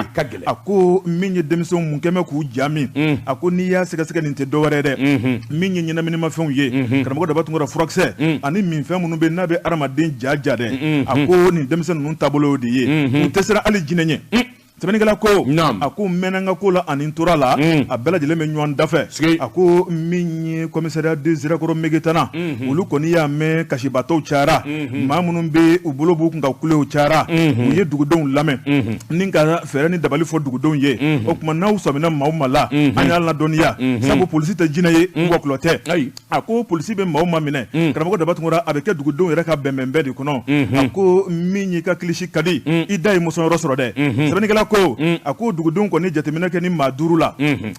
A ko min ye denmisɛnw mun kɛmɛ k'u ja min, a ko n'i y'a sɛgɛsɛgɛ, nin tɛ dɔwɛrɛ dɛ, min ye ɲɛnaminimafɛnw ye, karamɔgɔ Daba Tunkara, furakisɛ ani minfɛn minnu bɛ n'a bɛ hadamaden ja ja dɛ. A ko nin denmisɛn ninnu taabolo de ye, u tɛ siran hali jinɛ ɲɛ. Sɛbɛnnikɛla ko, a ko mɛnna n ka ko la ani n tora la, a bɛɛ lajɛlen bɛ ɲɔgɔn dafɛ. A ko min ye commissariat de Zirakɔrɔ Megetana, olu kɔni y'a mɛn kasibatɔw cayara, maa minnu bɛ u bolo b'u kun ka kulew cayara. U ye dugudenw lamɛn ni ka fɛɛrɛ ni dabali fɔ dugudenw ye. O tuma n'aw sɔmina maaw ma la, an y'a ladɔnniya, sabu polisi tɛ jinɛ ye, wɔkulɔ tɛ. A ko polisi bɛ maaw ma minɛ, karamɔgɔ Daba Tunkara, a bɛ kɛ dugudenw yɛrɛ ka bɛnbɛnbɛn de kɔnɔ. A ko min y'i ka kilisi ka di, i da ye mɔsɔnyɔrɔ sɔrɔ dɛ. Sɛbɛnnikɛla ko, a ko dugudenw kɔni jateminɛ kɛ ni maa 5 la,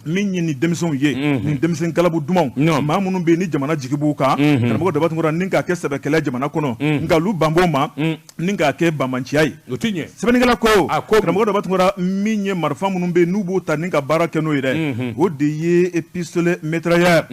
min ye nin denmisɛnw ye, nin denmisɛn galabu dumanw, maa minnu bɛ yen ni jamana jigi b'u kan, karamɔgɔ Daba Tunkara, ni k'a kɛ sɛbɛkɛlɛ jamana kɔnɔ, nka olu ban b'o ma ni k'a kɛ bamanciya ye. O tɛ ɲɛ. Sɛbɛnnikɛla ko, karamɔgɔ Daba Tunkara, min ye marifa minnu bɛ yen n'u b'o ta ni ka baara kɛ n'o ye dɛ, o de ye pistolet mitrailleur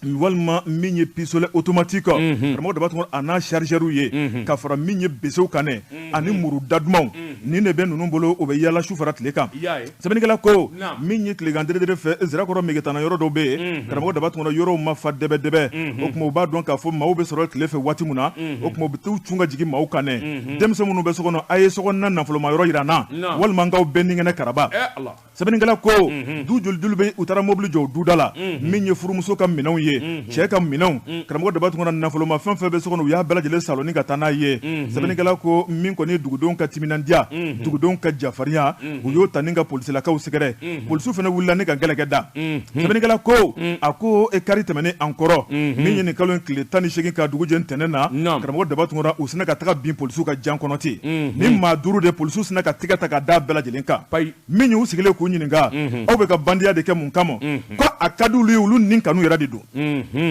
walima min ye pistolet automatique, karamɔgɔ Daba Tunkara, a n'a chargeur ye, ka fara min ye besew kan dɛ, ani muru da dumanw. Nin de bɛ ninnu bolo, u bɛ yaala su fara tile kan. Sɛbɛnnikɛla ko min ye tilegan deredere fɛ Sirakɔrɔ Megetana yɔrɔ dɔw bɛ yen, karamɔgɔ Daba Tunkara, yɔrɔw ma fa dɛbɛ dɛbɛ. O tuma u b'a dɔn k'a fɔ maaw bɛ sɔrɔ tile fɛ waati min na, o tuma u bɛ t'u cun ka jigin maaw kan dɛ. Denmisɛn minnu bɛ so kɔnɔ, a ye sokɔnɔna nafoloma yɔrɔ yira n na, walima n k'aw bɛɛ ni kɛnɛ karaba. Sɛbɛnnikɛla ko du joli joli bɛ, u taara mobili jɔ duda la, min ye furumuso ka minɛnw ye, cɛ ka minɛnw, karamɔgɔ Daba Tunkara, nafoloma fɛn fɛn bɛ so kɔnɔ, u y'a bɛɛ lajɛlen salonni ka taa n'a ye. Sɛbɛnnikɛla ko min kɔni ye dugudenw ka timinandiya, dugudenw ka jafarinya, u y'o ta ni ka polisilakaw sɛgɛrɛ. Polisiw fana wulila ni ka gɛlɛkɛ da. Sɛbɛnnikɛla ko a ko kari tɛmɛnen an kɔrɔ, min ye nin kalo in tile 18 ka dugu jɛ ntɛnɛn na, karamɔgɔ Daba Tunkara, u sina ka taga bin polisiw ka jan kɔnɔ ten. Ni maa duuru de, polisiw sina ka tigɛ ta ka da bɛɛ lajɛlen kan. Min y'u sigilen k'u ɲininka, aw bɛ ka bandiya de kɛ mun kama? Ko a ka di olu ye, olu ni kanu yɛrɛ de don.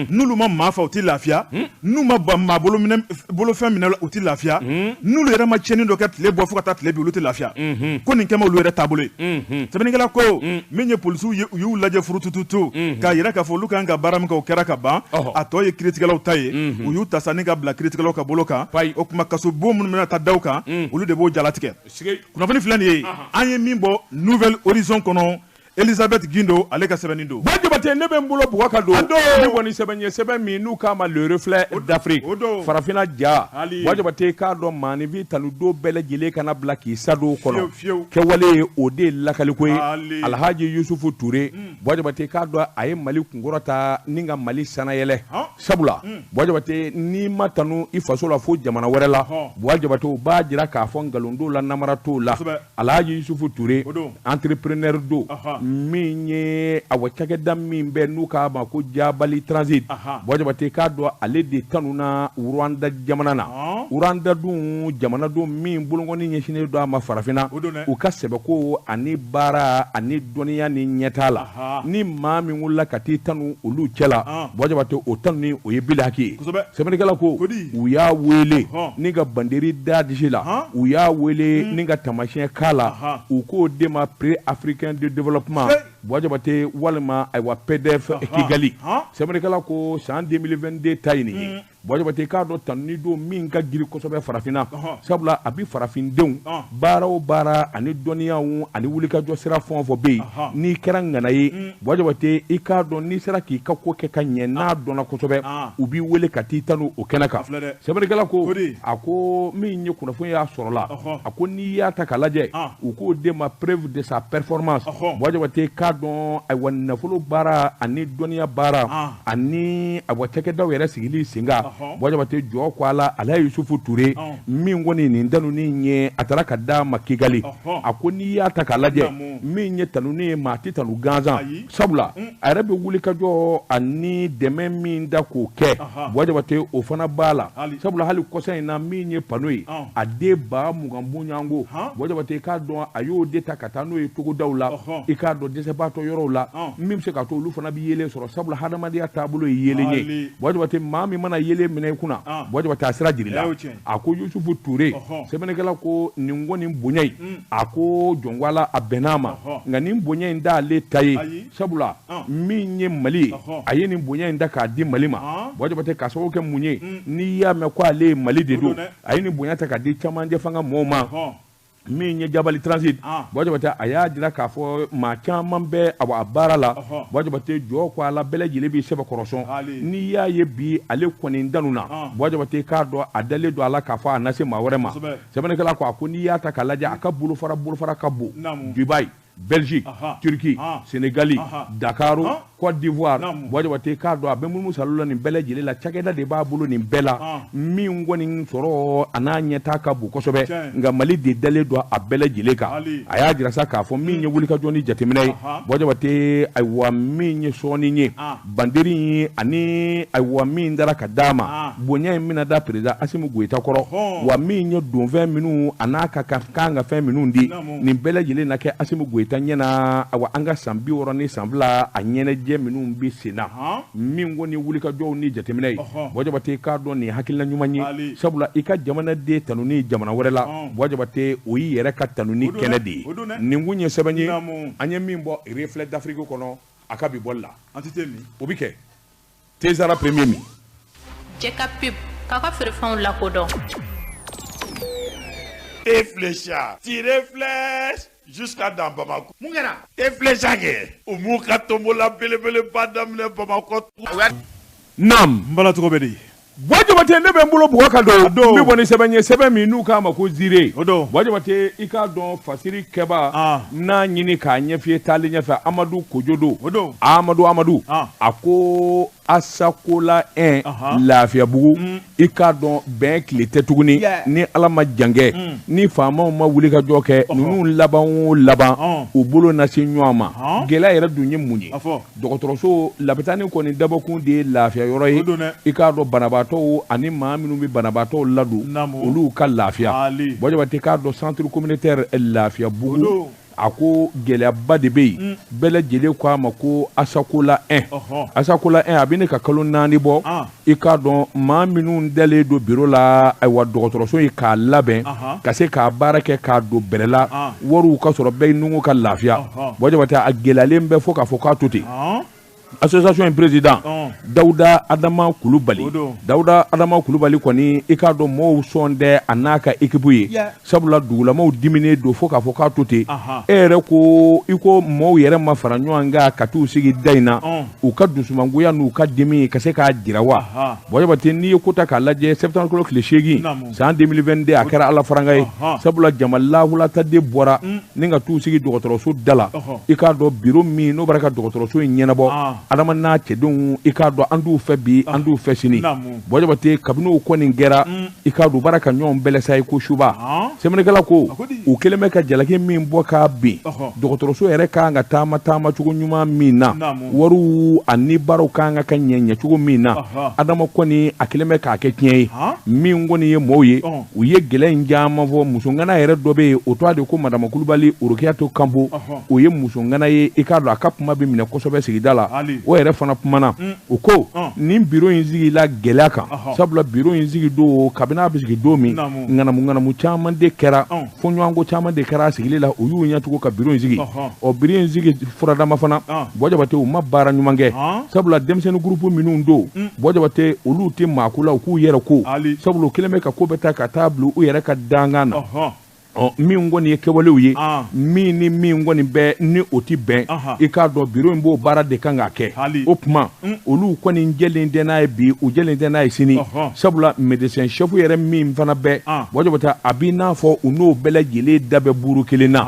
N'olu ma maa fa, u tɛ lafiya. N'u ma maa bolofɛn minɛ, u tɛ lafiya. N'olu yɛrɛ ma tiɲɛni dɔ kɛ tile bɔ fo ka taa tile bi, olu tɛ lafiya. Ko nin kɛma olu yɛrɛ taabolo ye. Sɛbɛnnikɛla ko min ye polisiw ye, u y'u lajɛ furutututu k'a yira k'a fɔ olu kan ka baara min kɛ, o kɛra ka ban. A tɔ ye kiiritigɛlaw ta ye. U y'u ta sanni ka bila kiiritigɛlaw ka bolo kan. O tuma kasobon minnu bɛna taa da u kan, olu de b'o jalatigɛ. Kunnafoni filɛ nin ye, an ye min bɔ Nouvel Horizon kɔnɔ, Elisabeth Guindo ale ka sɛbɛnni don. Ba Jabate, ne bɛ n bolo bugɔ ka don ne kɔni sɛbɛn ye, sɛbɛn min n'u k'a ma Le Reflet d'Afrique, farafinna ja. Ba Jabate, k'a dɔn maaninfin tanu don bɛɛ lajɛlen kana bila k'i sadon kɔnɔ. Kɛwale ye, o de ye lakaliko ye. Alhaji Yusufu Ture, Ba Jabate, k'a dɔn a ye Mali kunkɔrɔta ni ka Mali sanayɛlɛ. Sabula Ba Jabate, n'i ma tanu i faso la fo jamana wɛrɛ la, Ba Jabate, u b'a jira k'a fɔ nkalon t'o la, namara t'o la. Alhaji Yusufu Ture, entrepreneur don min ye awa cakɛda min bɛ n'u k'a ma ko Jabali Transit. Ba Jabate, k'a dɔn ale de tanuna Rwanda jamana na. Rwanda dun, jamana don min bolonkɔni ɲɛsinnen don a ma farafinna, u ka sɛbɛko ani baara ani dɔnniya ni ɲɛtaa la. Ni maa min wulila ka t'i tanu olu cɛ la, Ba Jabate, o tanuni o ye bilaki ye. Sɛbɛnnikɛla ko u y'a wele ni ka banderi da disi la, u y'a wele ni ka taamasiyɛn k'a la. U k'o de ma Prix africain de développement, Ba Jabate, walima ayiwa PDF Kigali. Sɛbɛnnikɛla ko san 2022 ta ye nin ye. Ba Jabate, k'a dɔn tanuni don min ka girin kosɛbɛ farafinna, sabula a bɛ farafindenw baara o baara ani dɔnniyaw ani wulikajɔ sira fɛn o fɛn bɛ yen, n'i kɛra ŋana ye, Ba Jabate, i k'a dɔn n'i sera k'i ka ko kɛ ka ɲɛ, n'a dɔnna kosɛbɛ, u b'i wele ka t'i tanu o kɛnɛ kan. Sɛbɛnnikɛla ko a ko min ye kunnafoni y'a sɔrɔ la, a ko n'i y'a ta k'a lajɛ, u k'o de ma preuve de sa performance. Ba Jabate, k'a dɔn ayiwa nafolo baara ani dɔnniya baara ani ayiwa cakɛdaw yɛrɛ sigili sen kan, Ba Jabate, jɔ ko a la, Alhaji Yusufu Ture min kɔni nin tanuni ye, a taara ka d'a ma Kigali. A ko n'i y'a ta k'a lajɛ, min ye tanuni ye, maa tɛ tanu gansan, sabula a yɛrɛ bɛ wuli ka jɔ ani dɛmɛ min da k'o kɛ, Ba Jabate, o fana b'a la. Sabula hali kɔsa in na, min ye panneau ye, a den 20 000 bonyanko, Ba Jabate, k'a dɔn a y'o de ta ka taa n'o ye togodaw la, i k'a dɔn dɛsɛbaatɔ yɔrɔw la, min bɛ se k'a to olu fana bɛ yeelen sɔrɔ, sabula hadamadenya taabolo ye yeelen ye. Ba Jabate, maa min mana yeelen minɛ i kunna, Ba Jabate, a sira jir'i la. A ko Yusufu Ture, sɛbɛnnikɛla ko nin kɔni bonya in, a ko jɔnko a bɛnn'a ma, nka nin bonya in t'ale ta ye, sabula min ye Mali ye, a ye nin bonya in da k'a di Mali ma. Ba Jabate, k'a sababu kɛ mun ye? N'i y'a mɛn ko ale ye Mali de don, a ye nin bonya ta k'a di camancɛ fanga mɔgɔw ma. Min ye Jabali Transit, Ba Jabate, a y'a jira k'a fɔ maa caman bɛ a baara la. Ba Jabate, jɔ ko a la, bɛɛ lajɛlen b'i sɛbɛ kɔrɔsɔn. N'i y'a ye bi ale kɔni danu na, Ba Jabate, k'a dɔn a dalen don a la k'a fɔ a na se maa wɛrɛ ma. Sɛbɛnnikɛla ko a ko n'i y'a ta k'a lajɛ, a ka bolofara ka bon: Dubaï, Belgique, Turquie, Sénégali, Dakar, Côte d'Ivoire. Ba Jabate, k'a dɔn a bɛ munumunu salo la nin bɛɛ lajɛlen la. Cakɛda de b'a bolo nin bɛɛ la, min kɔni sɔrɔ a n'a ɲɛtaa ka bon kosɛbɛ, nka Mali de dalen don a bɛɛ lajɛlen kan. A y'a jira sa k'a fɔ min ye wulikajɔ ni jateminɛ ye, Ba Jabate, ayiwa min ye sɔɔni ye, banderi ani ayiwa min dara ka d'a ma, bonya in bɛna da président Asimi Goyita kɔrɔ. Wa min ye donfɛn minnu a n'a ka kan ka fɛn minnu di, nin bɛɛ lajɛlen na kɛ Asimi Goyita ɲɛna. Awa an ka san 62 a ɲɛnajɛ minnu bɛ sen na, min kɔni wulikajɔw ni jateminɛ ye, Ba Jabate, k'a dɔn nin hakilina ɲuman ye, sabula i ka jamanaden tanuni jamana wɛrɛ la, Ba Jabate, o y'i yɛrɛ ka tanuni kɛnɛ de ye. Nin kun ye sɛbɛn ye an ye min bɔ Reflet d'Afrique kɔnɔ a ka bi bɔli la. O bɛ kɛ Tezara premier min. Jɛ ka pub k'a ka feerefɛnw lakodɔn. Teflecha, tirez flèche jusqu'à dans Bamako. Mun kɛra? Teflecha kɛ, u m'u ka tombola belebeleba daminɛ Bamakɔ. Naam. N bala tɔgɔ bɛ di? Buwa Jabate, ne bɛ n bolo bugɔ ka don n bɛ bɔ ni sɛbɛn ye, sɛbɛn min n'u k'a ma ko Ziire. O don. Buwa Jabate, i k'a dɔn fasiri kɛba n'a ɲini k'a ɲɛf'i ye taalen ɲɛfɛ, Amadu Kojo don. O don. Amadu a ko Asakola 1 Lafiyabugu, i k'a dɔn bɛn tile tɛ tuguni ni Ala ma jankɛ, ni faamaw ma wuli ka jɔ kɛ, ninnu laban o laban u bolo na se ɲɔgɔn ma. Gɛlɛya yɛrɛ dun ye mun ye? Dɔgɔtɔrɔso lapitani kɔni dabɔkun de ye lafiya yɔrɔ ye. I k'a dɔn banabaatɔw ani maa minnu bɛ banabaatɔw ladon, olu ka lafiya. Buwa Jabate, k'a dɔn centre communautaire Lafiyabugu, a ko gɛlɛyaba de bɛ yen, bɛɛ lajɛlen ko a ma ko Asakola 1. Asakola 1 a bɛ ne ka kalo 4 bɔ. I k'a dɔn maa minnu dalen don biro la, ayiwa dɔgɔtɔrɔso ye k'a labɛn ka se k'a baara kɛ k'a don bɛrɛ la, wariw ka sɔrɔ bɛɛ nugu ka lafiya. Buwa Jabate, a gɛlɛyalen bɛ fo k'a fɔ k'a to ten. Association in président Dawuda Adama Kulubali, Dawuda Adama Kulubali kɔni, i k'a dɔn mɔgɔw sɔn tɛ a n'a ka équipe ye, sabula dugulamaw diminen don fo k'a fɔ k'a to ten. E yɛrɛ ko i ko mɔgɔw yɛrɛ ma fara ɲɔgɔn kan ka t'u sigi da in na, u ka dusumangoya n'u ka dimi ka se k'a jira wa. Buwa Jabate, n'i ye ko ta k'a lajɛ, septembre kalo tile 8 san 2022, a kɛra Ala faranga ye, sabula jama lahulata de bɔra ni ka t'u sigi dɔgɔtɔrɔso da la. I k'a dɔn biro min n'o bɔra ka dɔgɔtɔrɔso in ɲɛnabɔ, Adama n'a cɛdenw, i k'a dɔn an t'u fɛ bi, an t'u fɛ sini. Buwa Jabate, kabini o kɔni kɛra, i k'a dɔn u baara ka ɲɔgɔn bɛlɛsa ye ko suba. Sɛbɛnnikɛla ko u kɛlen bɛ ka jalaki min bɔ k'a bin dɔgɔtɔrɔso yɛrɛ kan ka taama taamacogo ɲuman min na, wariw ani baaraw kan ka ɲɛ ɲɛcogo min na, Adama kɔni a kɛlen bɛ k'a kɛ tiɲɛ ye. Min kɔni ye mɔɔw ye, u ye gɛlɛya in caman fɔ. Musoŋana yɛrɛ dɔ bɛ yen, o tɔgɔ de ko Madame Kulubali Orokiyatu Kanbo, o ye musoŋana ye, i k'a dɔn a ka kuma bɛ minɛ kosɛbɛ sigida la. O yɛrɛ fana kumana, o ko nin biro in sigila gɛlɛya kan, sabula biro in sigi don, kabini a bɛ sigi don min, ŋanamu ŋanamu caman de kɛra, fɔɲɔgɔnko caman de kɛra a sigili la, u y'u ɲɛtugu ka biro in sigi. Ɔ biro in sigi furadama fana, Buwa Jabate, u ma baara ɲuman kɛ, sabula denmisɛnnin gurupu minnu don, Buwa Jabate, olu tɛ maako la, u k'u yɛrɛ ko, sabula u kɛlen bɛ ka ko bɛɛ ta ka taa bila u yɛrɛ ka dankan na. Min kɔni ye kɛwalew ye, min ni min kɔni bɛ ni o ti bɛn, i k'a dɔn biro in b'o baara de kan k'a kɛ. O tuma olu kɔni jɛlen tɛ n'a ye bi, u jɛlen tɛ n'a ye sini, sabula médecin chef yɛrɛ min fana bɛ, Buwa Jabate, a b'i n'a fɔ u n'o bɛɛ lajɛlen da bɛ buru kelen na.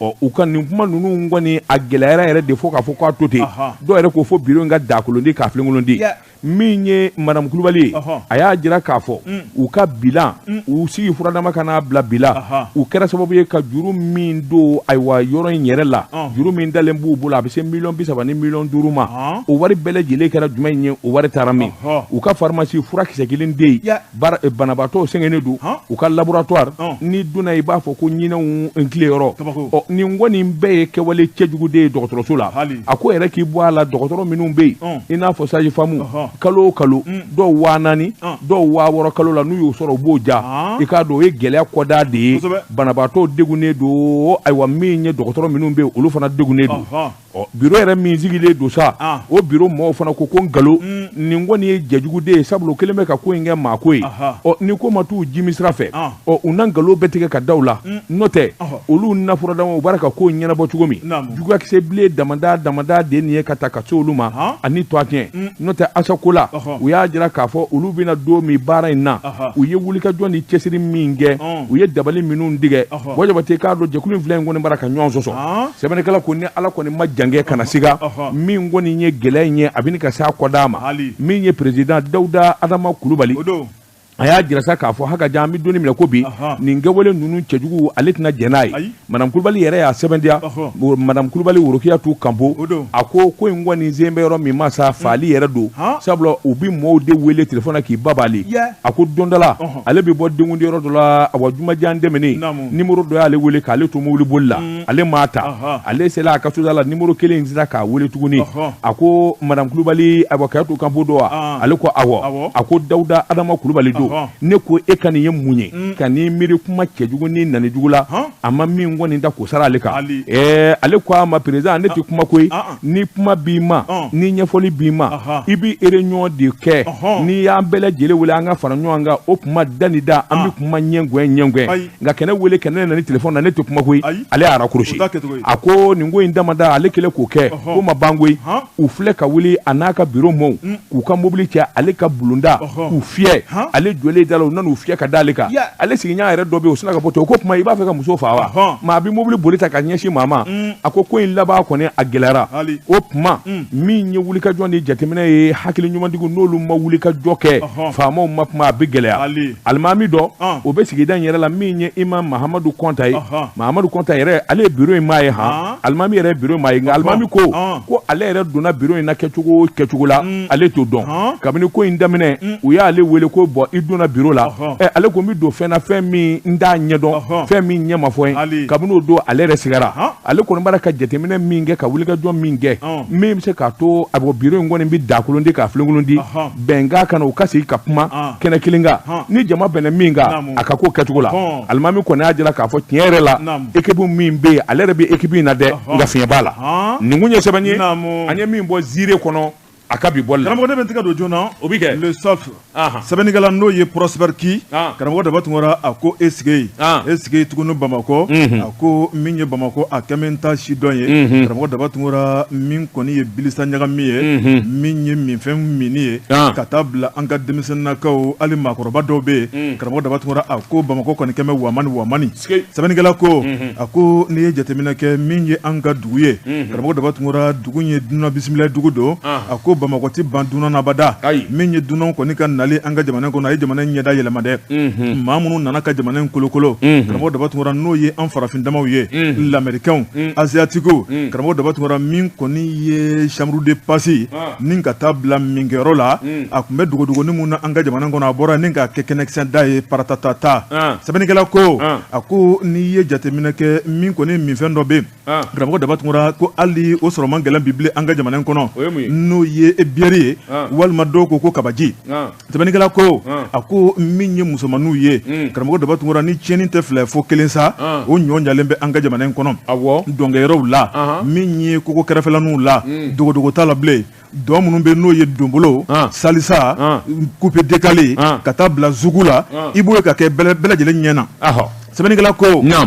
Ɔ u ka nin kuma ninnu kɔni a gɛlɛyara yɛrɛ de fo k'a fɔ k'a to ten. Dɔw yɛrɛ ko fo biro in ka dakolon di k'a filenkolon di. Min ye Madame Kulubali ye, a y'a jira k'a fɔ u ka bilan, u sigi furadama ka n'a bila bilan, u kɛra sababu ye ka juru min don, ayiwa yɔrɔ in yɛrɛ la, juru min dalen b'u bolo, a bɛ se 30 miliyɔn ni 5 miliyɔn ma. O wari bɛɛ lajɛlen kɛra jumɛn ye? O wari taara min? U ka pharmacie furakisɛ kelen de yen, banabaatɔw sɛgɛnnen don. U ka laboratoire, ni donna i b'a fɔ ko ɲinɛw tile yɔrɔ. Ɔ nin kɔni bɛɛ ye kɛwale cɛjugu de ye dɔgɔtɔrɔso la. A ko yɛrɛ k'i bɔ a la, dɔgɔtɔrɔ minnu bɛ yen, i n'a fɔ sage-femme, kalo o kalo dɔw 4000, dɔw 6000 kalo la, n'u y'o sɔrɔ u b'o ja. I k'a dɔn o ye gɛlɛya kɔda de ye, banabaatɔw degunnen don. Ayiwa min ye dɔgɔtɔrɔ minnu bɛ yen, olu fana degunnen don. Ɔ biro yɛrɛ min sigilen don sa, o biro mɔgɔw fana ko ko nkalon, nin kɔni ye jɛjuguden ye, sabula o kɛlen bɛ ka ko in kɛ maako ye. Ɔ ni ko ma t'u jimi sira fɛ, ɔ u na nkalon bɛɛ tigɛ ka da u la, n'o tɛ olu nafuradama u b'ara ka ko in ɲɛnabɔ cogo min, juguyakisɛ bilen damada damada de nin ye ka ta ka se olu ma ani to a tiɲɛ. N'o tɛ Asakola, u y'a jira k'a fɔ olu bɛna don min baara in na, u ye wulikajɔ ni cɛsiri min kɛ, u ye dabali minnu tigɛ, Buwa Jabate, k'a dɔn jɛkulu in filɛ in kɔni bara ka ɲɔgɔn sɔsɔ. Sɛbɛnnikɛla ko ni Ala kɔni ma jankɛ kana siga, min kɔni ye gɛlɛya in ye, a bɛ ka se a kɔda ma. Min ye président Dawuda Adama Kulubali, a y'a jira sa k'a fɔ haka jan, an bɛ don min na ko bi, nin kɛwale ninnu cɛjugu, ale tɛna jɛn n'a ye. Madame Kulubali yɛrɛ y'a sɛbɛntiya, Madame Kulubali Worokiyatu Kanbo, a ko in kɔni sen bɛ yɔrɔ min ma sa, faali yɛrɛ don, sabula u bɛ mɔɔw de wele telefɔni na k'i babali. A ko don dɔ la, ale bɛ bɔ denkundi yɔrɔ dɔ la, awa jumajan tɛmɛnen, nimoro dɔ y'ale wele k'ale to mobili boli la, ale m'a ta. Ale sera a ka soda la, nimoro kelen in sera k'a wele tuguni. A ko Madame Kulubali, awa Kayatu Kanbo don wa? Ale ko awɔ. A ko Dawuda Adama Kulubali don. don ne ko e ka nin ye mun ye ka n'i miiri kuma cɛjugu ni nanijugu la a ma min kɔni da k'o sara ale kan ɛɛ ale ko a ma président ne tɛ kuma koyi ni kuma b'i ma ni ɲɛfɔli b'i ma i bɛ réunion de kɛ n'i y'an bɛɛ lajɛlen wele an ka fara ɲɔgɔn kan o kuma da ni da an bɛ kuma ɲɛgɛn ɲɛgɛn nka kɛnɛ wele kɛnɛ na ni téléphone na ne tɛ kuma koyi ale y'a raccroché a ko nin ko in damada ale kɛlen k'o kɛ ko ma ban koyi u filɛ ka wuli a n'a ka bureau mɔɔw k'u ka mobili cɛ ale ka bulonda k'u fiyɛ ale jɔlen da la u nan'u fiyɛ ka da ale kan ale sigiɲɔgɔn yɛrɛ dɔ bɛ yen o sinna ka bɔ ten o ko tuma i b'a fɛ ka muso faa wa maa bɛ mobili boli ta ka ɲɛsin maa ma a ko ko in laban kɔni a gɛlɛyara o tuma min ye wulikajɔ ni jateminɛ ye hakili ɲumantigiw n'olu ma wulikajɔ kɛ faamaw ma kuma a bɛ gɛlɛya alimami dɔ o bɛ sigida in yɛrɛ la min ye imam mahamadu kɔnta ye mahamadu kɔnta yɛrɛ ale ye bureau in maa ye han alimami yɛrɛ ye bureau maa ye nka alimami ko ko ale yɛrɛ donna bureau in na kɛcogo o kɛcogo la ale t'o dɔn kabini ko in daminɛ u y'ale wele ko bɔn i donna bureau la ɛ ale ko n bɛ don fɛn na fɛn min n t'a ɲɛdɔn fɛn min ɲɛ ma fɔ n ye kabini o don ale yɛrɛ sigara ale kɔni b'a la ka jateminɛ min kɛ ka wulikajɔ min kɛ min bɛ se k'a to a bɔ bureau in kɔni bɛ dakolon di k'a filenkolon di bɛnkan ka na u ka sigi ka kuma kɛnɛ kelen kan ni jama bɛnna min kan a ka ko kɛcogo la alimami kɔni y'a jira k'a fɔ tiɲɛ yɛrɛ la équipe min bɛ yen ale yɛrɛ bɛ équipe in na dɛ nka fiɲɛ b'a la nin kun ye sɛbɛn ye an ye min bɔ Ziire kɔnɔ a ka bi bɔli la. Karamɔgɔ ne bɛ n tɛgɛ don joona. O bɛ kɛ. Le Soft. Sɛbɛnnikɛla n'o ye Prosper Ki. Karamɔgɔ Daba Tunkara a ko e sigi yen. E sigi yen tuguni Bamakɔ. A ko min ye Bamakɔ a kɛmɛ ta si dɔn ye. Karamɔgɔ Daba Tunkara min kɔni ye bilisa ɲagami ye. Min ye minfɛn minni ye. Ka taa bila an ka denmisɛnninnakaw hali maakɔrɔba dɔw bɛ yen. Karamɔgɔ Daba Tunkara a ko Bamakɔ kɔni kɛmɛ wamani wamani. Sɛbɛnnikɛla ko a ko n'i ye jateminɛ kɛ min ye an ka dugu ye. Karamɔgɔ Daba Tunkara dugu ye dunan bisimila dugu don. A ko Bamakɔ tɛ ban dunan na abada. Min ye dunan kɔni ka nali an ka jamana kɔnɔ a ye jamana in ɲɛda yɛlɛma dɛ. Maa minnu nana ka jamana in kolokolo. Karamɔgɔ Daba Tunkara n'o ye an farafin damaw ye. Lamɛrikɛnw, aziyatikiw, karamɔgɔ Daba Tunkara min kɔni ye chambre de passe ni ka taa bila minkɛyɔrɔ la. A tun bɛ dogodogonin min na an ka jamana kɔnɔ a bɔra ni k'a kɛ kɛnɛkisɛ da ye paratatata. Sɛbɛnnikɛla ko a ko n'i ye jateminɛ kɛ min kɔni minfɛn dɔ bɛ yen. Karamɔgɔ Daba Tunkara ko hali o sɔrɔ man gɛlɛn bi bilen an ka jamana in kɔnɔ n'o ye biyɛri ye walima dɔw ko ko kabaji sɛbɛnnikɛla ko a ko min ye musomanninw ye karamɔgɔ Daba Tunkara ni tiɲɛni tɛ fila fo kelen sa o ɲɔ ɲalen bɛ an ka jamana in kɔnɔ dɔnkɛyɔrɔw la min ye koko kɛrɛfɛlaninw la dogodogo t'a la bilen dɔn minnu bɛ n'o ye donbolo salsa coupé décalé ka taa bila zouk la i b'o ye ka kɛ bɛɛ lajɛlen ɲɛ na sɛbɛnnikɛla ko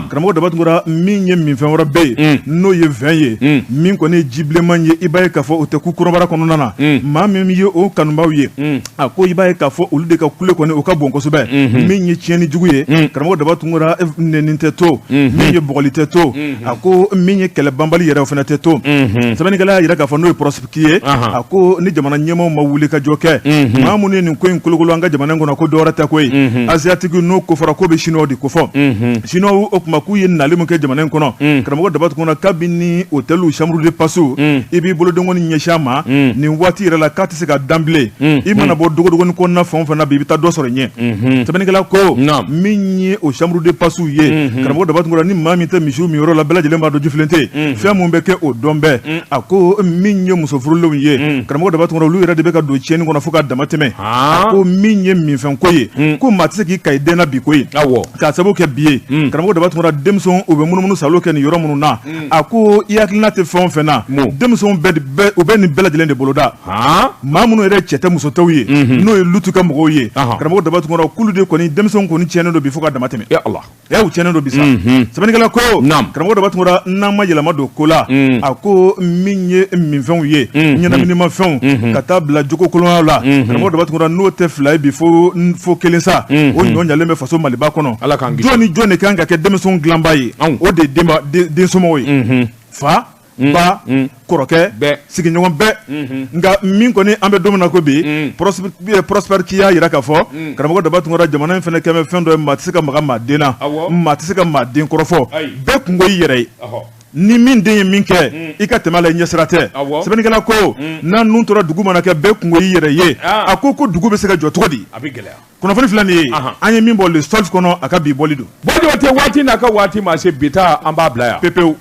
karamɔgɔ Daba Tunkara min ye minfɛn wɛrɛ bɛ yen n'o ye vin ye min kɔni ye ji bilenman ye i b'a ye k'a fɔ o tɛ ku kɔnɔbara kɔnɔna na maa min ye o kanubaw ye a ko i b'a ye k'a fɔ olu de ka kule kɔni o ka bon kosɛbɛ min ye tiɲɛni jugu ye karamɔgɔ Daba Tunkara nɛni tɛ to min ye bugɔli tɛ to a ko min ye kɛlɛ banbali yɛrɛ o fana tɛ to sɛbɛnnikɛla y'a jira k'a fɔ n'o ye Prosper Ki ye a ko ni jamana ɲɛmaaw ma wuli ka jɔ kɛ maa minnu ye nin ko in kolokolo an ka jamana in kɔnɔ ko dɔwɛrɛ tɛ koyi asiatiki n'o kofɔra k'o bɛ chinois de kofɔ chinois o tuma k'u ye nali min kɛ jamana in kɔnɔ karamɔgɔ Daba Tunkara kabini hôtel chambre de passe i b'i bolodenkɔni ɲɛsin a ma nin waati yɛrɛ la k'a tɛ se ka dan bilen i mana bɔ dogodogonin kɔnɔna fɛn o fɛn na bi i bɛ taa dɔ sɔrɔ ɲɛ sɛbɛnnikɛla ko min ye o chambre de passe ye karamɔgɔ Daba Tunkara ni maa min tɛ misiw min yɔrɔ la bɛɛ lajɛlen b'a dɔn jifilen tɛ yen fɛn min bɛ kɛ o dɔn bɛɛ a ko min ye muso furulenw ye karamɔgɔ Daba Tunkara olu yɛrɛ de bɛ ka don tiɲɛni kɔnɔ fo ka dama tɛmɛ a ko min ye minfɛnko ye ko maa tɛ se k'i ka i den na bi koyi k'a sababu kɛ bi ye karamɔgɔ Daba Tunkara denmisɛnw u bɛ munumunu salo kɛ nin yɔrɔ minnu na a ko i hakilina tɛ fɛn o fɛn na denmisɛnw u bɛ nin bɛɛ lajɛlen de boloda maa minnu yɛrɛ cɛ tɛ muso tɛw ye n'o ye lutu ka mɔgɔw ye karamɔgɔ Daba Tunkara k'olu de kɔni denmisɛnw kɔni tiɲɛnen don bi fo ka dama tɛmɛ u tiɲɛnen don bi sa sɛbɛnnikɛla ko karamɔgɔ Daba Tunkara n'an ma yɛlɛma don ko la a ko min ye minfɛnw ye ɲɛnaminimafɛnw ka taa bila jogokolonya la karamɔgɔ Daba Tunkara n'o tɛ fila ye bi fo kelen sa o ɲɔ ɲalen bɛ faso Maliba kɔnɔ jɔn ni jɔn de kan ka kɛ denmisɛnw dilanbaa ye o de ye densomɔgɔw ye fa ba kɔrɔkɛ sigiɲɔgɔn bɛɛ nka min kɔni an bɛ don min na ko bi Prosper Ki y'a jira k'a fɔ karamɔgɔ Daba Tunkara jamana in fana kɛmɛ fɛn dɔ ye maa tɛ se ka maga maa den na maa tɛ se ka maa den kɔrɔfɔ bɛɛ kunko i yɛrɛ ye ni min den ye min kɛ i ka tɛmɛ a la i ɲɛsira tɛ sɛbɛnnikɛla ko n'a nun tora dugu mana kɛ bɛɛ kunko i yɛrɛ ye a ko ko dugu bɛ se ka jɔ cogo di kunnafoni filɛ nin ye an ye min bɔ Le Soft kɔnɔ a ka bi bɔli don Buwa Jabate waati n'a ka waati ma se bi ta an b'a bila yan pepewu.